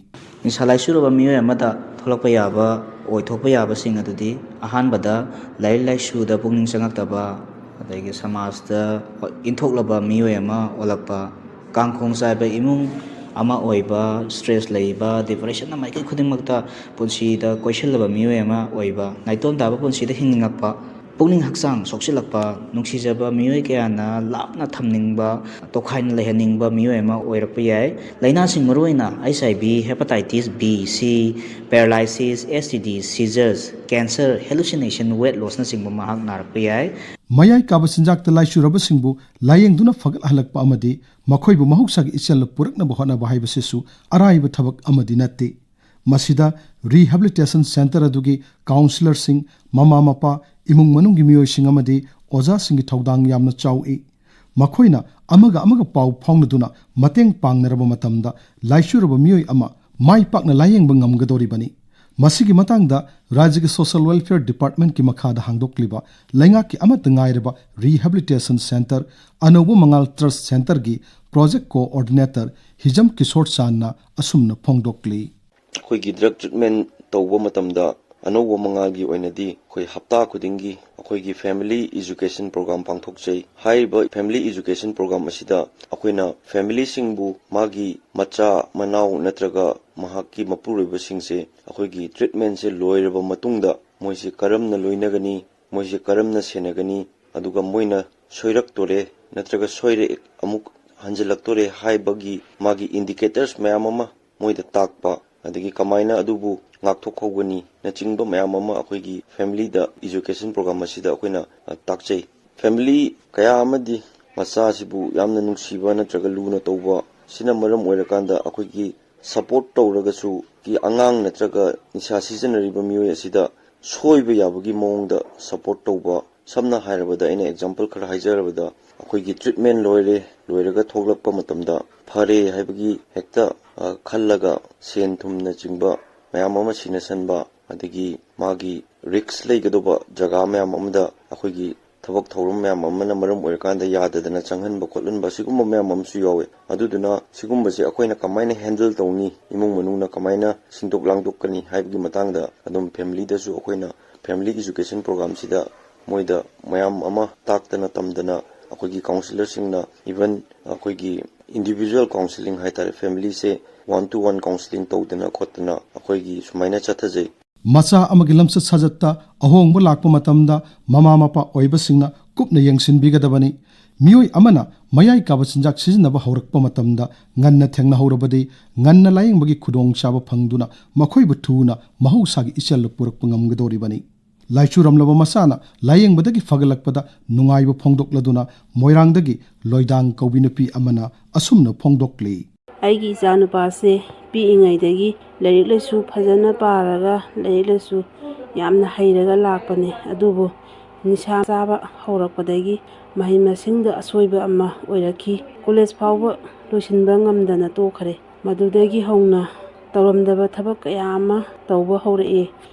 ꯅꯤꯁꯥ ꯂꯥꯏꯆꯨꯔꯕ ꯃꯤꯑꯣꯏ ꯑꯃꯗ ꯊꯣꯛꯂꯛꯄ ꯌꯥꯕ, ꯑꯣꯏꯊꯣꯛꯄ ꯌꯥꯕꯁꯤꯡ ꯑꯗꯨꯗꯤ, ꯑꯍꯥꯟꯕꯗ ꯂꯥꯏꯔꯤꯛ ꯂꯥꯏꯁꯨꯗ ꯄꯨꯛꯅꯤꯡ ꯆꯪꯉꯛꯇꯕ, ꯑꯗꯒꯤ ꯁꯃꯥꯖꯇ ꯏꯟꯊꯣꯛꯂꯕ ꯃꯤꯑꯣꯏ ꯑꯃ ꯑꯣꯜꯂꯛꯄ, ꯀꯥꯡꯈꯣꯡ ꯆꯥꯏꯕ ꯏꯃꯨꯡ ꯑꯃ ꯑꯣꯏꯕ, ꯁ꯭ꯇ꯭ꯔꯦꯁ ꯂꯩꯕ, ꯗꯤꯄ꯭ꯔꯦꯁꯟꯅ ꯃꯥꯏꯀꯩ ꯈꯨꯗꯤꯡꯃꯛꯇ ꯄꯨꯟꯁꯤꯗ ꯀꯣꯏꯁꯤꯜꯂꯕ ꯃꯤꯑꯣꯏ ꯑꯃ ꯑꯣꯏꯕ, ꯅꯥꯏꯇꯣꯝ ꯇꯥꯕ ꯄꯨꯟꯁꯤꯗ ꯍꯤꯡꯅꯤꯡꯉꯛꯄ, ꯄꯨꯛꯅꯤꯡ ꯍꯛꯆꯥꯡ ꯁꯣꯛꯆꯤꯜꯂꯛꯄ, ꯅꯨꯡꯁꯤꯖꯕ ꯃꯤꯑꯣꯏ ꯀꯌꯥꯅ ꯂꯥꯞꯅ ꯊꯝꯅꯤꯡꯕ, ꯇꯣꯈꯥꯏꯅ ꯂꯩꯍꯟꯅꯤꯡꯕ ꯃꯤꯑꯣꯏ ꯑꯃ ꯑꯣꯏꯔꯛꯄ ꯌꯥꯏ꯫ ꯂꯥꯏꯅꯥꯁꯤꯡ ꯃꯔꯨꯑꯣꯏꯅ H I V, hepatitis B, C, paralysis, S T D, seizures, cancer, hallucination, weight lossꯅꯆꯤꯡꯕ ꯃꯍꯥꯛ ꯅꯥꯔꯛꯄ ꯌꯥꯏ꯫ ꯃꯌꯥꯏ ꯀꯥꯕ ꯆꯤꯟꯖꯥꯛꯇ ꯂꯥꯏꯆꯨꯔꯕꯁꯤꯡꯕꯨ ꯂꯥꯌꯦꯡꯗꯨꯅ ꯐꯒꯠꯍꯜꯂꯛꯄ ꯑꯃꯗꯤ ꯃꯈꯣꯏꯕꯨ ꯃꯍꯧꯁꯥꯒꯤ ꯏꯆꯦꯜꯗ ꯄꯨꯔꯛꯅꯕ ꯍꯣꯠꯅꯕ ꯍꯥꯏꯕꯁꯤꯁꯨ ꯑꯔꯥꯏꯕ ꯊꯕꯛ ꯑꯃꯗꯤ ꯅꯠꯇꯦ꯫ ꯃꯁꯤꯗ rehabilitation centre ꯑꯗꯨꯒꯤ counsellorꯁꯤꯡ, ꯃꯃꯥ ꯃꯄꯥ, ꯏꯃꯨꯡ ꯃꯅꯨꯡꯒꯤ ꯃꯤꯑꯣꯏꯁꯤꯡ ꯑꯃꯗꯤ ꯑꯣꯖꯥꯁꯤꯡꯒꯤ ꯊꯧꯗꯥꯡ ꯌꯥꯝꯅ ꯆꯥꯎꯏ꯫ ꯃꯈꯣꯏꯅ ꯑꯃꯒ ꯑꯃꯒ ꯄꯥꯎ ꯐꯥꯎꯅꯗꯨꯅ ꯃꯇꯦꯡ ꯄꯥꯡꯅꯔꯕ ꯃꯇꯝꯗ ꯂꯥꯏꯆꯨꯔꯕ ꯃꯤꯑꯣꯏ ꯑꯃ ꯃꯥꯏ ꯄꯥꯛꯅ ꯂꯥꯌꯦꯡꯕ ꯉꯝꯒꯗꯧꯔꯤꯕꯅꯤ꯫ ꯃꯁꯤꯒꯤ ꯃꯇꯥꯡꯗ ꯔꯥꯖ꯭ꯌꯒꯤ Social Welfare Departmentꯀꯤ ꯃꯈꯥꯗ ꯍꯥꯡꯗꯣꯛꯂꯤꯕ ꯂꯩꯉꯥꯛꯀꯤ ꯑꯃꯠꯇ ꯉꯥꯏꯔꯕ rehabilitation centre ꯑꯅꯧꯕ ꯃꯉꯥꯜ Trust Centreꯒꯤ project coordinator ꯍꯤꯖꯝ ꯀꯤꯁꯣꯔ ꯆꯥꯟꯅ ꯑꯁꯨꯝꯅ ꯐꯣꯡꯗꯣꯛꯂꯤ꯫ ꯑꯩꯈꯣꯏꯒꯤ drug treatment ꯇꯧꯕ ꯃꯇꯝꯗ ꯑꯅꯧꯕ ꯃꯉꯥꯜꯒꯤ ꯑꯣꯏꯅꯗꯤ ꯑꯩꯈꯣꯏ ꯍꯞꯇꯥ ꯈꯨꯗꯤꯡꯒꯤ ꯑꯩꯈꯣꯏꯒꯤ family education program ꯄꯥꯡꯊꯣꯛꯆꯩ꯫ ꯍꯥꯏꯔꯤꯕ family education program ꯑꯁꯤꯗ ꯑꯩꯈꯣꯏꯅ familyꯁꯤꯡꯕꯨ ꯃꯥꯒꯤ ꯃꯆꯥ ꯃꯅꯥꯎ ꯅꯠꯇ꯭ꯔꯒ ꯃꯍꯥꯛꯀꯤ ꯃꯄꯨꯔꯣꯏꯕꯁꯤꯡꯁꯦ ꯑꯩꯈꯣꯏꯒꯤ treatmentꯁꯦ ꯂꯣꯏꯔꯕ ꯃꯇꯨꯡꯗ ꯃꯣꯏꯁꯦ ꯀꯔꯝꯅ ꯂꯣꯏꯅꯒꯅꯤ, ꯃꯣꯏꯁꯦ ꯀꯔꯝꯅ ꯁꯦꯟꯅꯒꯅꯤ, ꯑꯗꯨꯒ ꯃꯣꯏꯅ ꯁꯣꯏꯔꯛꯇꯣꯔꯦ ꯅꯠꯇ꯭ꯔꯒ ꯁꯣꯏꯔꯦ ꯑꯃꯨꯛ ꯍꯟꯖꯤꯜꯂꯛꯇꯣꯔꯦ ꯍꯥꯏꯕꯒꯤ ꯃꯥꯒꯤ indicators ꯃꯌꯥꯝ ꯑꯃ ꯃꯣꯏꯗ ꯇꯥꯛꯄ, ꯑꯗꯒꯤ ꯀꯃꯥꯏꯅ ꯑꯗꯨꯕꯨ ꯉꯥꯛꯊꯣꯛꯍꯧꯒꯅꯤꯅꯆꯤꯡꯕ ꯃꯌꯥꯝ ꯑꯃ ꯑꯩꯈꯣꯏꯒꯤ familyꯗ education program ꯑꯁꯤꯗ ꯑꯩꯈꯣꯏꯅ, ꯑ, ꯇꯥꯛꯆꯩ꯫ Family ꯀꯌꯥ ꯑꯃꯗꯤ ꯃꯆꯥꯁꯤꯕꯨ ꯌꯥꯝꯅ ꯅꯨꯡꯁꯤꯕ ꯅꯠꯇ꯭ꯔꯒ ꯂꯨꯅ ꯇꯧꯕ ꯁꯤꯅ ꯃꯔꯝ ꯑꯣꯏꯔꯀꯥꯟꯗ ꯑꯩꯈꯣꯏꯒꯤ support ꯇꯧꯔꯒꯁꯨ ꯀꯤ ꯑꯉꯥꯡ ꯅꯠꯇ꯭ꯔꯒ ꯅꯤꯁꯥ ꯁꯤꯖꯤꯟꯅꯔꯤꯕ ꯃꯤꯑꯣꯏ ꯑꯁꯤꯗ ꯁꯣꯏꯕ ꯌꯥꯕꯒꯤ ꯃꯑꯣꯡꯗ support ꯇꯧꯕ꯫ ꯁꯝꯅ ꯍꯥꯏꯔꯕꯗ, ꯑꯩꯅ example ꯈꯔ ꯍꯥꯏꯖꯔꯕꯗ, ꯑꯩꯈꯣꯏꯒꯤ treatment ꯂꯣꯏꯔꯦ, ꯂꯣꯏꯔꯒ ꯊꯣꯛꯂꯛꯄ ꯃꯇꯝꯗ ꯐꯔꯦ ꯍꯥꯏꯕꯒꯤ ꯍꯦꯛꯇ, ꯑ, ꯈꯜꯂꯒ ꯁꯦꯟ ꯊꯨꯝꯅꯆꯤꯡꯕ ꯃꯌꯥꯝ ꯑꯃ ꯁꯤꯟꯅꯁꯟꯕ, ꯑꯗꯒꯤ ꯃꯥꯒꯤ risk ꯂꯩꯒꯗꯧꯕ ꯖꯒꯥ ꯃꯌꯥꯝ ꯑꯃꯗ ꯑꯩꯈꯣꯏꯒꯤ ꯊꯕꯛ ꯊꯧꯔꯝ ꯃꯌꯥꯝ ꯑꯃꯅ ꯃꯔꯝ ꯑꯣꯏꯔꯀꯥꯟꯗ ꯌꯥꯗꯗꯅ ꯆꯪꯍꯟꯕ ꯈꯣꯠꯍꯟꯕ, ꯁꯤꯒꯨꯝꯕ ꯃꯌꯥꯝ ꯑꯃꯁꯨ ꯌꯥꯎꯋꯦ꯫ ꯑꯗꯨꯗꯨꯅ ꯁꯤꯒꯨꯝꯕꯁꯦ ꯑꯩꯈꯣꯏꯅ ꯀꯃꯥꯏꯅ handle ꯇꯧꯅꯤ, ꯏꯃꯨꯡ ꯃꯅꯨꯡꯅ ꯀꯃꯥꯏꯅ ꯁꯤꯡꯗꯣꯛ ꯂꯥꯡꯗꯣꯛꯀꯅꯤ ꯍꯥꯏꯕꯒꯤ ꯃꯇꯥꯡꯗ ꯑꯗꯨꯝ familyꯗꯁꯨ ꯑꯩꯈꯣꯏꯅ family education programꯁꯤꯗ ꯃꯣꯏꯗ ꯃꯌꯥꯝ ꯑꯃ ꯇꯥꯛꯇꯅ ꯇꯝꯗꯅ, ꯑꯩꯈꯣꯏꯒꯤ counsellorꯁꯤꯡꯅ even ꯑꯩꯈꯣꯏꯒꯤ individual counselling ꯍꯥꯏꯇꯥꯔꯦ, familyꯁꯦ one to one counselling ꯇꯧꯗꯅ ꯈꯣꯠꯇꯅ ꯑꯩꯈꯣꯏꯒꯤ ꯁꯨꯃꯥꯏꯅ ꯆꯠꯊꯖꯩ꯫ ꯃꯆꯥ ꯑꯃꯒꯤ ꯂꯝꯆꯠ ꯁꯥꯖꯠꯇ ꯑꯍꯣꯡꯕ ꯂꯥꯛꯄ ꯃꯇꯝꯗ ꯃꯃꯥ ꯃꯄꯥ ꯑꯣꯏꯕꯁꯤꯡꯅ ꯀꯨꯞꯅ ꯌꯦꯡꯁꯤꯟꯕꯤꯒꯗꯕꯅꯤ꯫ ꯃꯤꯑꯣꯏ ꯑꯃꯅ ꯃꯌꯥꯏ ꯀꯥꯕ ꯆꯤꯟꯖꯥꯛ ꯁꯤꯖꯤꯟꯅꯕ ꯍꯧꯔꯛꯄ ꯃꯇꯝꯗ ꯉꯟꯅ ꯊꯦꯡꯅꯍꯧꯔꯕꯗꯤ ꯉꯟꯅ ꯂꯥꯌꯦꯡꯕꯒꯤ ꯈꯨꯗꯣꯡꯆꯥꯕ ꯐꯪꯗꯨꯅ ꯃꯈꯣꯏꯕꯨ ꯊꯨꯅ ꯃꯍꯧꯁꯥꯒꯤ ꯏꯆꯦꯜꯗ ꯄꯨꯔꯛꯄ ꯉꯝꯒꯗꯧꯔꯤꯕꯅꯤ꯫ ꯂꯥꯏꯆꯨꯔꯝꯂꯕ ꯃꯆꯥꯅ ꯂꯥꯌꯦꯡꯕꯗꯒꯤ ꯐꯒꯠꯂꯛꯄꯗ ꯅꯨꯡꯉꯥꯏꯕ ꯐꯣꯡꯗꯣꯛꯂꯗꯨꯅ ꯃꯣꯏꯔꯥꯡꯗꯒꯤ ꯂꯣꯏꯗꯥꯡ ꯀꯧꯕꯤ ꯅꯨꯄꯤ ꯑꯃꯅ ꯑꯁꯨꯝꯅ ꯐꯣꯡꯗꯣꯛꯂꯤ꯫ ꯑꯩꯒꯤ ꯏꯆꯥꯅꯨꯄꯥꯁꯦ ꯄꯤꯛꯏꯉꯩꯗꯒꯤ ꯂꯥꯏꯔꯤꯛ ꯂꯥꯏꯁꯨ ꯐꯖꯅ ꯄꯥꯔꯒ ꯂꯥꯏꯔꯤꯛ ꯂꯥꯏꯁꯨ ꯌꯥꯝꯅ ꯍꯩꯔꯒ ꯂꯥꯛꯄꯅꯦ꯫ ꯑꯗꯨꯕꯨ ꯅꯤꯁꯥ ꯆꯥꯕ ꯍꯧꯔꯛꯄꯗꯒꯤ ꯃꯍꯩ ꯃꯁꯤꯡꯗ ꯑꯁꯣꯏꯕ ꯑꯃ ꯑꯣꯏꯔꯛꯈꯤ꯫ ꯀꯣꯂꯦꯖ ꯐꯥꯎꯕ ꯂꯣꯏꯁꯤꯟꯕ ꯉꯝꯗꯅ ꯇꯣꯛꯈ꯭ꯔꯦ꯫ ꯃꯗꯨꯗꯒꯤ ꯍꯧꯅ ꯇꯧꯔꯝꯗꯕ ꯊꯕꯛ ꯀꯌꯥ ꯑꯃ ꯇꯧꯕ ꯍꯧꯔꯛꯏ꯫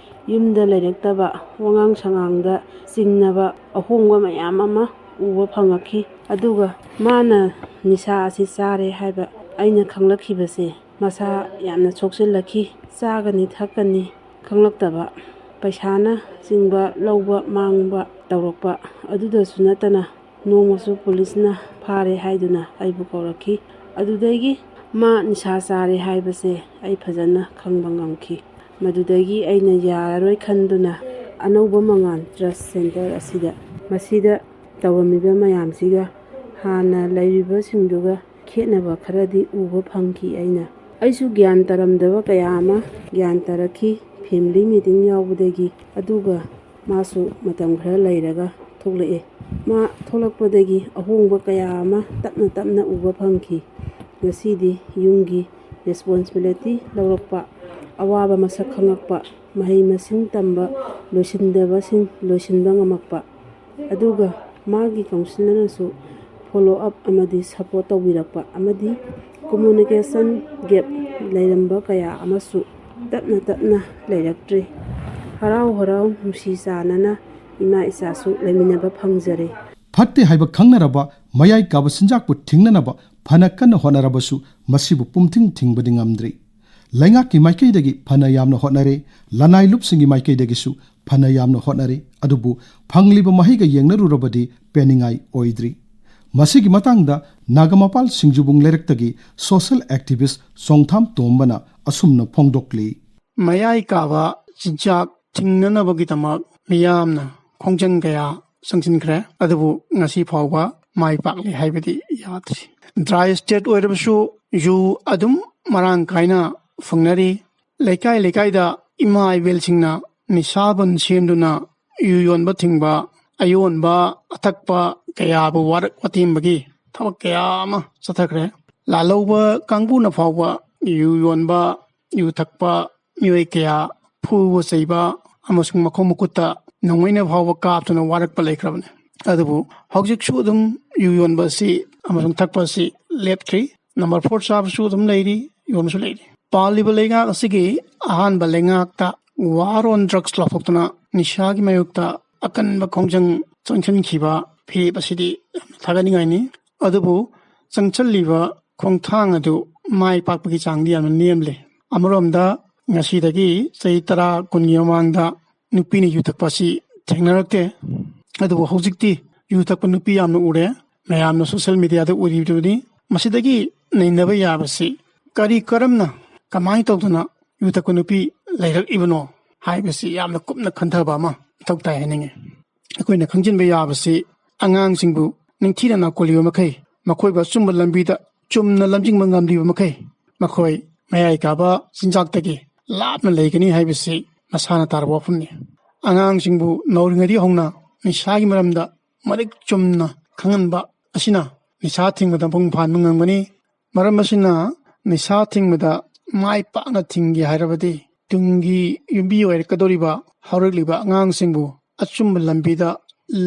ꯌꯨꯝꯗ ꯂꯩꯔꯛꯇꯕ, ꯋꯥꯉꯥꯡ ꯁꯉꯥꯡꯗ ꯆꯤꯡꯅꯕ ꯑꯍꯣꯡꯕ ꯃꯌꯥꯝ ꯑꯃ ꯎꯕ ꯐꯪꯉꯛꯈꯤ꯫ ꯑꯗꯨꯒ ꯃꯥꯅ ꯅꯤꯁꯥ ꯑꯁꯤ ꯆꯥꯔꯦ ꯍꯥꯏꯕ ꯑꯩꯅ ꯈꯪꯂꯛꯈꯤꯕꯁꯦ ꯃꯁꯥ ꯌꯥꯝꯅ ꯁꯣꯛꯆꯤꯜꯂꯛꯈꯤ꯫ ꯆꯥꯒꯅꯤ ꯊꯛꯀꯅꯤ ꯈꯪꯂꯛꯇꯕ, ꯄꯩꯁꯥꯅ ꯆꯤꯡꯕ ꯂꯧꯕ ꯃꯥꯡꯕ ꯇꯧꯔꯛꯄ꯫ ꯑꯗꯨꯗꯁꯨ ꯅꯠꯇꯅ ꯅꯣꯡꯃꯁꯨ ꯄꯨꯂꯤꯁꯅ ꯐꯥꯔꯦ ꯍꯥꯏꯗꯨꯅ ꯑꯩꯕꯨ ꯀꯧꯔꯛꯈꯤ꯫ ꯑꯗꯨꯗꯒꯤ ꯃꯥ ꯅꯤꯁꯥ ꯆꯥꯔꯦ ꯍꯥꯏꯕꯁꯦ ꯑꯩ ꯐꯖꯅ ꯈꯪꯕ ꯉꯝꯈꯤ꯫ ꯃꯗꯨꯗꯒꯤ ꯑꯩꯅ ꯌꯥꯔꯔꯣꯏ ꯈꯟꯗꯨꯅ ꯑꯅꯧꯕ ꯃꯉꯥꯜ ꯇ꯭ꯔꯁ ꯁꯦꯟꯇꯔ ꯑꯁꯤꯗ, ꯃꯁꯤꯗ ꯇꯧꯔꯝꯃꯤꯕ ꯃꯌꯥꯝꯁꯤꯒ ꯍꯥꯟꯅ ꯂꯩꯔꯤꯕꯁꯤꯡꯗꯨꯒ ꯈꯦꯠꯅꯕ ꯈꯔꯗꯤ ꯎꯕ ꯐꯪꯈꯤ꯫ ꯑꯩꯅ, ꯑꯩꯁꯨ ꯒ꯭ꯌꯥꯟ ꯇꯥꯔꯝꯗꯕ ꯀꯌꯥ ꯑꯃ ꯒ꯭ꯌꯥꯟ ꯇꯥꯔꯛꯈꯤ꯫ ꯐꯦꯃꯤꯂꯤ ꯃꯤꯇꯤꯡ ꯌꯥꯎꯕꯗꯒꯤ꯫ ꯑꯗꯨꯒ ꯃꯥꯁꯨ ꯃꯇꯝ ꯈꯔ ꯂꯩꯔꯒ ꯊꯣꯛꯂꯛꯑꯦ꯫ ꯃꯥ ꯊꯣꯛꯂꯛꯄꯗꯒꯤ ꯑꯍꯣꯡꯕ ꯀꯌꯥ ꯑꯃ ꯇꯞꯅ ꯇꯞꯅ ꯎꯕ ꯐꯪꯈꯤ꯫ ꯉꯁꯤꯗꯤ ꯌꯨꯝꯒꯤ ꯔꯦꯁꯄꯣꯟꯁꯤꯕꯤꯂꯤꯇꯤ ꯂꯧꯔꯛꯄ, ꯑꯋꯥꯕ ꯃꯁꯛ ꯈꯪꯉꯛꯄ, ꯃꯍꯩ ꯃꯁꯤꯡ ꯇꯝꯕ ꯂꯣꯏꯁꯤꯟꯗꯕꯁꯤꯡ ꯂꯣꯏꯁꯤꯟꯕ ꯉꯝꯃꯛꯄ, ꯑꯗꯨꯒ ꯃꯥꯒꯤ ꯀꯥꯎꯟꯁꯤꯂꯔꯅꯁꯨ ꯐꯣꯂꯣ ꯑꯞ ꯑꯃꯗꯤ ꯁꯄꯣꯔꯠ ꯇꯧꯕꯤꯔꯛꯄ ꯑꯃꯗꯤ ꯀꯝꯃ꯭ꯌꯨꯅꯤꯀꯦꯁꯟ ꯒꯦꯞ ꯂꯩꯔꯝꯕ ꯀꯌꯥ ꯑꯃꯁꯨ ꯇꯞꯅ ꯇꯞꯅ ꯂꯩꯔꯛꯇ꯭ꯔꯦ꯫ ꯍꯔꯥꯎ ꯍꯔꯥꯎ ꯅꯨꯡꯁꯤ ꯆꯥꯟꯅꯅ ꯏꯃꯥ ꯏꯆꯥꯁꯨ ꯂꯩꯃꯤꯟꯅꯕ ꯐꯪꯖꯔꯦ꯫ ꯐꯠꯇꯦ ꯍꯥꯏꯕ ꯈꯪꯅꯔꯕ ꯃꯌꯥꯏ ꯀꯥꯕ ꯆꯤꯟꯖꯥꯛꯄꯨ ꯊꯤꯡꯅꯅꯕ ꯐꯅ ꯀꯟꯅ ꯍꯣꯠꯅꯔꯕꯁꯨ ꯃꯁꯤꯕꯨ ꯄꯨꯝꯊꯤꯡ ꯊꯤꯡꯕꯗꯤ ꯉꯝꯗ꯭ꯔꯤ꯫ ꯂꯩꯉꯥꯛꯀꯤ ꯃꯥꯏꯀꯩꯗꯒꯤ ꯐꯅ ꯌꯥꯝꯅ ꯍꯣꯠꯅꯔꯦ, ꯂꯅꯥꯏ ꯂꯨꯞꯁꯤꯡꯒꯤ ꯃꯥꯏꯀꯩꯗꯒꯤꯁꯨ ꯐꯅ ꯌꯥꯝꯅ ꯍꯣꯠꯅꯔꯦ, ꯑꯗꯨꯕꯨ ꯐꯪꯂꯤꯕ ꯃꯍꯩꯒ ꯌꯦꯡꯅꯔꯨꯔꯕꯗꯤ ꯄꯦꯟꯅꯤꯡꯉꯥꯏ ꯑꯣꯏꯗ꯭ꯔꯤ꯫ ꯃꯁꯤꯒꯤ ꯃꯇꯥꯡꯗ ꯅꯥꯒꯥꯃꯄꯥꯜ ꯁꯤꯡꯖꯨꯕꯨꯡ ꯂꯩꯔꯛꯇꯒꯤ ꯁꯣꯁꯤꯌꯦꯜ ꯑꯦꯛꯇꯤꯚꯤꯁ ꯆꯣꯡꯊꯥꯝ ꯇꯣꯝꯕꯅ ꯑꯁꯨꯝꯅ ꯐꯣꯡꯗꯣꯛꯂꯤ꯫ ꯃꯌꯥꯏ ꯀꯥꯕ ꯆꯤꯟꯖꯥꯛ ꯊꯤꯡꯅꯅꯕꯒꯤꯗꯃꯛ ꯃꯤꯌꯥꯝꯅ ꯈꯣꯡꯖꯪ ꯀꯌꯥ ꯆꯪꯁꯤꯟꯈ꯭ꯔꯦ, ꯑꯗꯨꯕꯨ ꯉꯁꯤ ꯐꯥꯎꯕ ꯃꯥꯏ ꯄꯥꯛꯂꯤ ꯍꯥꯏꯕꯗꯤ ꯌꯥꯗ꯭ꯔꯤ꯫ ꯗ꯭ꯔꯥꯏ ꯁ꯭ꯇꯦꯠ ꯑꯣꯏꯔꯕꯁꯨ ꯌꯨ ꯑꯗꯨꯝ ꯃꯔꯥꯡ ꯀꯥꯏꯅ ꯐꯪꯅꯔꯤ꯫ ꯂꯩꯀꯥꯏ ꯂꯩꯀꯥꯏꯗ ꯏꯃꯥ ꯏꯕꯦꯜꯁꯤꯡꯅ ꯅꯤꯁꯥ ꯕꯟ ꯁꯦꯝꯗꯨꯅ ꯌꯨ ꯌꯣꯟꯕ ꯊꯤꯡꯕ, ꯑꯌꯣꯟꯕ ꯑꯊꯛꯄ ꯀꯌꯥꯕꯨ ꯋꯥꯔꯛ ꯋꯥꯇꯦꯝꯕꯒꯤ ꯊꯕꯛ ꯀꯌꯥ ꯑꯃ ꯆꯠꯊꯈ꯭ꯔꯦ꯫ ꯂꯥꯜꯍꯧꯕ ꯀꯥꯡꯕꯨꯅ ꯐꯥꯎꯕ ꯌꯨ ꯌꯣꯟꯕ, ꯌꯨ ꯊꯛꯄ ꯃꯤꯑꯣꯏ ꯀꯌꯥ ꯐꯨꯕ ꯆꯩꯕ ꯑꯃꯁꯨꯡ ꯃꯈꯣꯡ ꯃꯈꯨꯠꯇ ꯅꯣꯡꯃꯩꯅ ꯐꯥꯎꯕ ꯀꯥꯞꯇꯨꯅ ꯋꯥꯔꯛꯄ ꯂꯩꯈ꯭ꯔꯕꯅꯤ꯫ ꯑꯗꯨꯕꯨ ꯍꯧꯖꯤꯛꯁꯨ ꯑꯗꯨꯝ ꯌꯨ ꯌꯣꯟꯕ ꯑꯁꯤ ꯑꯃꯁꯨꯡ ꯊꯛꯄ ꯑꯁꯤ ꯂꯦꯞꯇ꯭ꯔꯤ꯫ ꯅꯝꯕꯔ ꯐꯣꯔ ꯆꯥꯕꯁꯨ ꯑꯗꯨꯝ ꯂꯩꯔꯤ, ꯌꯣꯟꯕꯁꯨ ꯂꯩꯔꯤ꯫ ꯄꯥꯜꯂꯤꯕ ꯂꯩꯉꯥꯛ ꯑꯁꯤꯒꯤ ꯑꯍꯥꯟꯕ ꯂꯩꯉꯥꯛꯇ war on drugs ꯂꯥꯎꯊꯣꯛꯇꯨꯅ ꯅꯤꯁꯥꯒꯤ ꯃꯥꯌꯣꯛꯇ ꯑꯀꯟꯕ ꯈꯣꯡꯖꯪ ꯆꯪꯁꯤꯟꯈꯤꯕ ꯐꯤꯔꯦꯞ ꯑꯁꯤꯗꯤ ꯌꯥꯝꯅ ꯊꯥꯒꯠꯅꯤꯡꯉꯥꯏꯅꯤ꯫ ꯑꯗꯨꯕꯨ ꯆꯪꯁꯤꯜꯂꯤꯕ ꯈꯣꯡꯊꯥꯡ ꯑꯗꯨ ꯃꯥꯏ ꯄꯥꯛꯄꯒꯤ ꯆꯥꯡꯗꯤ ꯌꯥꯝꯅ ꯅꯦꯝꯂꯤ꯫ ꯑꯃꯔꯣꯝꯗ ꯉꯁꯤꯗꯒꯤ ꯆꯍꯤ ꯇꯔꯥ ꯀꯨꯟꯒꯤ ꯃꯃꯥꯡꯗ ꯅꯨꯄꯤꯅ ꯌꯨ ꯊꯛꯄ ꯑꯁꯤ ꯊꯦꯡꯅꯔꯛꯇꯦ꯫ ꯑꯗꯨꯕꯨ ꯍꯧꯖꯤꯛꯇꯤ ꯌꯨ ꯊꯛꯄ ꯅꯨꯄꯤ ꯌꯥꯝꯅ ꯎꯔꯦ꯫ ꯃꯌꯥꯝꯅ social mediaꯗ ꯎꯔꯤꯕꯗꯨꯅꯤ꯫ ꯃꯁꯤꯗꯒꯤ ꯅꯩꯅꯕ ꯌꯥꯕꯁꯤ ꯀꯔꯤ ꯀꯔꯝꯅ ꯀꯃꯥꯏꯅ ꯇꯧꯗꯅ ꯌꯨ ꯊꯛꯄ ꯅꯨꯄꯤ ꯂꯩꯔꯛꯏꯕꯅꯣ ꯍꯥꯏꯕꯁꯤ ꯌꯥꯝꯅ ꯀꯨꯞꯅ ꯈꯟꯊꯕ ꯑꯃ ꯃꯊꯧ ꯇꯥꯏ ꯍꯥꯏꯅꯤꯡꯉꯤ꯫ ꯑꯩꯈꯣꯏꯅ ꯈꯪꯖꯤꯟꯕ ꯌꯥꯕꯁꯤ ꯑꯉꯥꯡꯁꯤꯡꯕꯨ ꯅꯤꯡꯊꯤꯅ ꯅꯥꯀꯣꯜꯂꯤꯕ ꯃꯈꯩ, ꯃꯈꯣꯏꯕꯨ ꯑꯆꯨꯝꯕ ꯂꯝꯕꯤꯗ ꯆꯨꯝꯅ ꯂꯝꯖꯤꯡꯕ ꯉꯝꯂꯤꯕ ꯃꯈꯩ, ꯃꯈꯣꯏ ꯃꯌꯥꯏ ꯀꯥꯕ ꯆꯤꯟꯖꯥꯛꯇꯒꯤ ꯂꯥꯞꯅ ꯂꯩꯒꯅꯤ ꯍꯥꯏꯕꯁꯤ ꯃꯁꯥꯅ ꯇꯥꯔꯕ ꯋꯥꯐꯝꯅꯤ꯫ ꯑꯉꯥꯡꯁꯤꯡꯕꯨ ꯅꯧꯔꯤꯉꯩꯗꯒꯤ ꯍꯧꯅ ꯅꯤꯁꯥꯒꯤ ꯃꯔꯝꯗ ꯃꯔꯤꯛ ꯆꯨꯝꯅ ꯈꯪꯍꯟꯕ ꯑꯁꯤꯅ ꯅꯤꯁꯥ ꯊꯤꯡꯕꯗ ꯃꯄꯨꯡ ꯐꯥꯍꯟꯕ ꯉꯝꯒꯅꯤ꯫ ꯃꯔꯝ ꯑꯁꯤꯅ ꯅꯤꯁꯥ ꯊꯤꯡꯕꯗ ꯃꯥꯏ ꯄꯥꯛꯅ ꯊꯤꯡꯒꯦ ꯍꯥꯏꯔꯕꯗꯤ ꯇꯨꯡꯒꯤ ꯌꯨꯝꯕꯤ ꯑꯣꯏꯔꯛꯀꯗꯧꯔꯤꯕ ꯍꯧꯔꯛꯂꯤꯕ ꯑꯉꯥꯡꯁꯤꯡꯕꯨ ꯑꯆꯨꯝꯕ ꯂꯝꯕꯤꯗ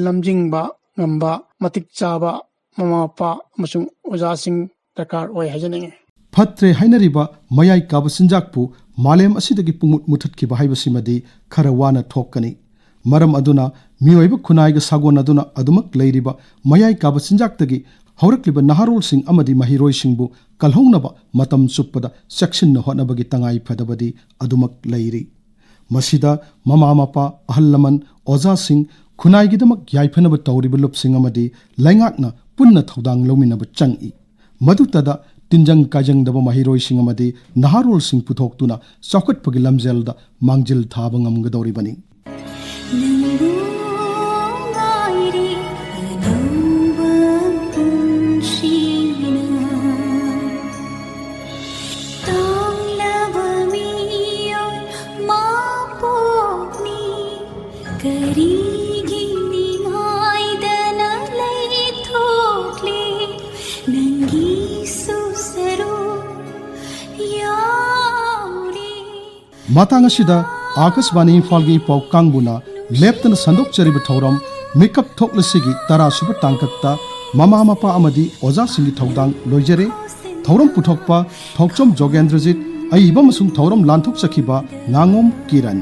ꯂꯝꯖꯤꯡꯕ ꯉꯝꯕ ꯃꯇꯤꯛ ꯆꯥꯕ ꯃꯃꯥ ꯃꯄꯥ ꯑꯃꯁꯨꯡ ꯑꯣꯖꯥꯁꯤꯡ ꯗꯔꯀꯥꯔ ꯑꯣꯏ ꯍꯥꯏꯖꯅꯤꯡꯏ꯫ ꯐꯠꯇ꯭ꯔꯦ ꯍꯥꯏꯅꯔꯤꯕ ꯃꯌꯥꯏ ꯀꯥꯕ ꯆꯤꯟꯖꯥꯛꯄꯨ ꯃꯥꯂꯦꯝ ꯑꯁꯤꯗꯒꯤ ꯄꯨꯡꯃꯨꯠ ꯃꯨꯊꯠꯈꯤꯕ ꯍꯥꯏꯕꯁꯤꯃꯗꯤ ꯈꯔ ꯋꯥꯅ ꯊꯣꯛꯀꯅꯤ꯫ ꯃꯔꯝ ꯑꯗꯨꯅ ꯃꯤꯑꯣꯏꯕ ꯈꯨꯟꯅꯥꯏꯒ ꯁꯥꯒꯣꯟꯅꯗꯨꯅ ꯑꯗꯨꯃꯛ ꯂꯩꯔꯤꯕ ꯃꯌꯥꯏ ꯀꯥꯕ ꯆꯤꯟꯖꯥꯛꯇꯒꯤ ꯍꯧꯔꯛꯂꯤꯕ ꯅꯍꯥꯔꯣꯜꯁꯤꯡ ꯑꯃꯗꯤ ꯃꯍꯩꯔꯣꯏꯁꯤꯡꯕꯨ ꯀꯜꯍꯧꯅꯕ ꯃꯇꯝ ꯆꯨꯞꯄꯗ ꯆꯦꯛꯁꯤꯟꯅ ꯍꯣꯠꯅꯕꯒꯤ ꯇꯉꯥꯏ ꯐꯗꯕꯗꯤ ꯑꯗꯨꯃꯛ ꯂꯩꯔꯤ꯫ ꯃꯁꯤꯗ ꯃꯃꯥ ꯃꯄꯥ, ꯑꯍꯜ ꯂꯃꯟ, ꯑꯣꯖꯥꯁꯤꯡ, ꯈꯨꯟꯅꯥꯏꯒꯤꯗꯃꯛ ꯌꯥꯏꯐꯅꯕ ꯇꯧꯔꯤꯕ ꯂꯨꯞꯁꯤꯡ ꯑꯃꯗꯤ ꯂꯩꯉꯥꯛꯅ ꯄꯨꯟꯅ ꯊꯧꯗꯥꯡ ꯂꯧꯃꯤꯟꯅꯕ ꯆꯪꯏ꯫ ꯃꯗꯨꯇꯗ ꯇꯤꯟꯖꯪ ꯀꯥꯏꯖꯪꯗꯕ ꯃꯍꯩꯔꯣꯏꯁꯤꯡ ꯑꯃꯗꯤ ꯅꯍꯥꯔꯣꯜꯁꯤꯡ ꯄꯨꯊꯣꯛꯇꯨꯅ ꯆꯥꯎꯈꯠꯄꯒꯤ ꯂꯝꯖꯦꯜꯗ ꯃꯥꯡꯖꯤꯜ ꯊꯥꯕ ꯉꯝꯒꯗꯧꯔꯤꯕꯅꯤ꯫ ꯅꯪꯕꯨ ꯉꯥꯏꯔꯤ ꯑꯅꯧꯕ ꯄꯨꯟꯁꯤꯅ꯫ ꯇꯥꯡꯂꯕ ꯃꯤꯑꯣꯏ ꯃꯄꯣꯛꯅꯤ, ꯀꯔꯤꯒꯤ ꯅꯤꯡꯉꯥꯏꯗꯅ ꯂꯩꯊꯣꯛꯂꯤ? ꯅꯪꯒꯤꯁꯨ ꯁꯔꯨꯛ ꯌꯥꯎꯔꯤ꯫ ꯃꯇꯥꯡ ꯑꯁꯤꯗ ꯑꯥꯀꯥꯁꯕꯥꯅꯤ ꯏꯝꯐꯥꯜꯒꯤ ꯄꯥꯎ ꯀꯥꯡꯕꯨꯅ ꯂꯦꯞꯇꯅ ꯁꯟꯗꯣꯛꯆꯔꯤꯕ ꯊꯧꯔꯝ ꯃꯤꯀꯞ ꯊꯣꯛꯂꯁꯤꯒꯤ ꯇꯔꯥ ꯁꯨꯕ ꯇꯥꯡꯀꯛꯇ ꯃꯃꯥ ꯃꯄꯥ ꯑꯃꯗꯤ ꯑꯣꯖꯥꯁꯤꯡꯒꯤ ꯊꯧꯗꯥꯡ ꯂꯣꯏꯖꯔꯦ꯫ ꯊꯧꯔꯝ ꯄꯨꯊꯣꯛꯄ ꯊꯣꯛꯆꯣꯝ ꯖꯣꯒꯦꯟꯗ꯭ꯔꯖꯤꯠ, ꯑꯏꯕ ꯑꯃꯁꯨꯡ ꯊꯧꯔꯝ ꯂꯥꯟꯊꯣꯛꯆꯈꯤꯕ ꯉꯥꯉꯣꯝ ꯀꯤꯔꯟ꯫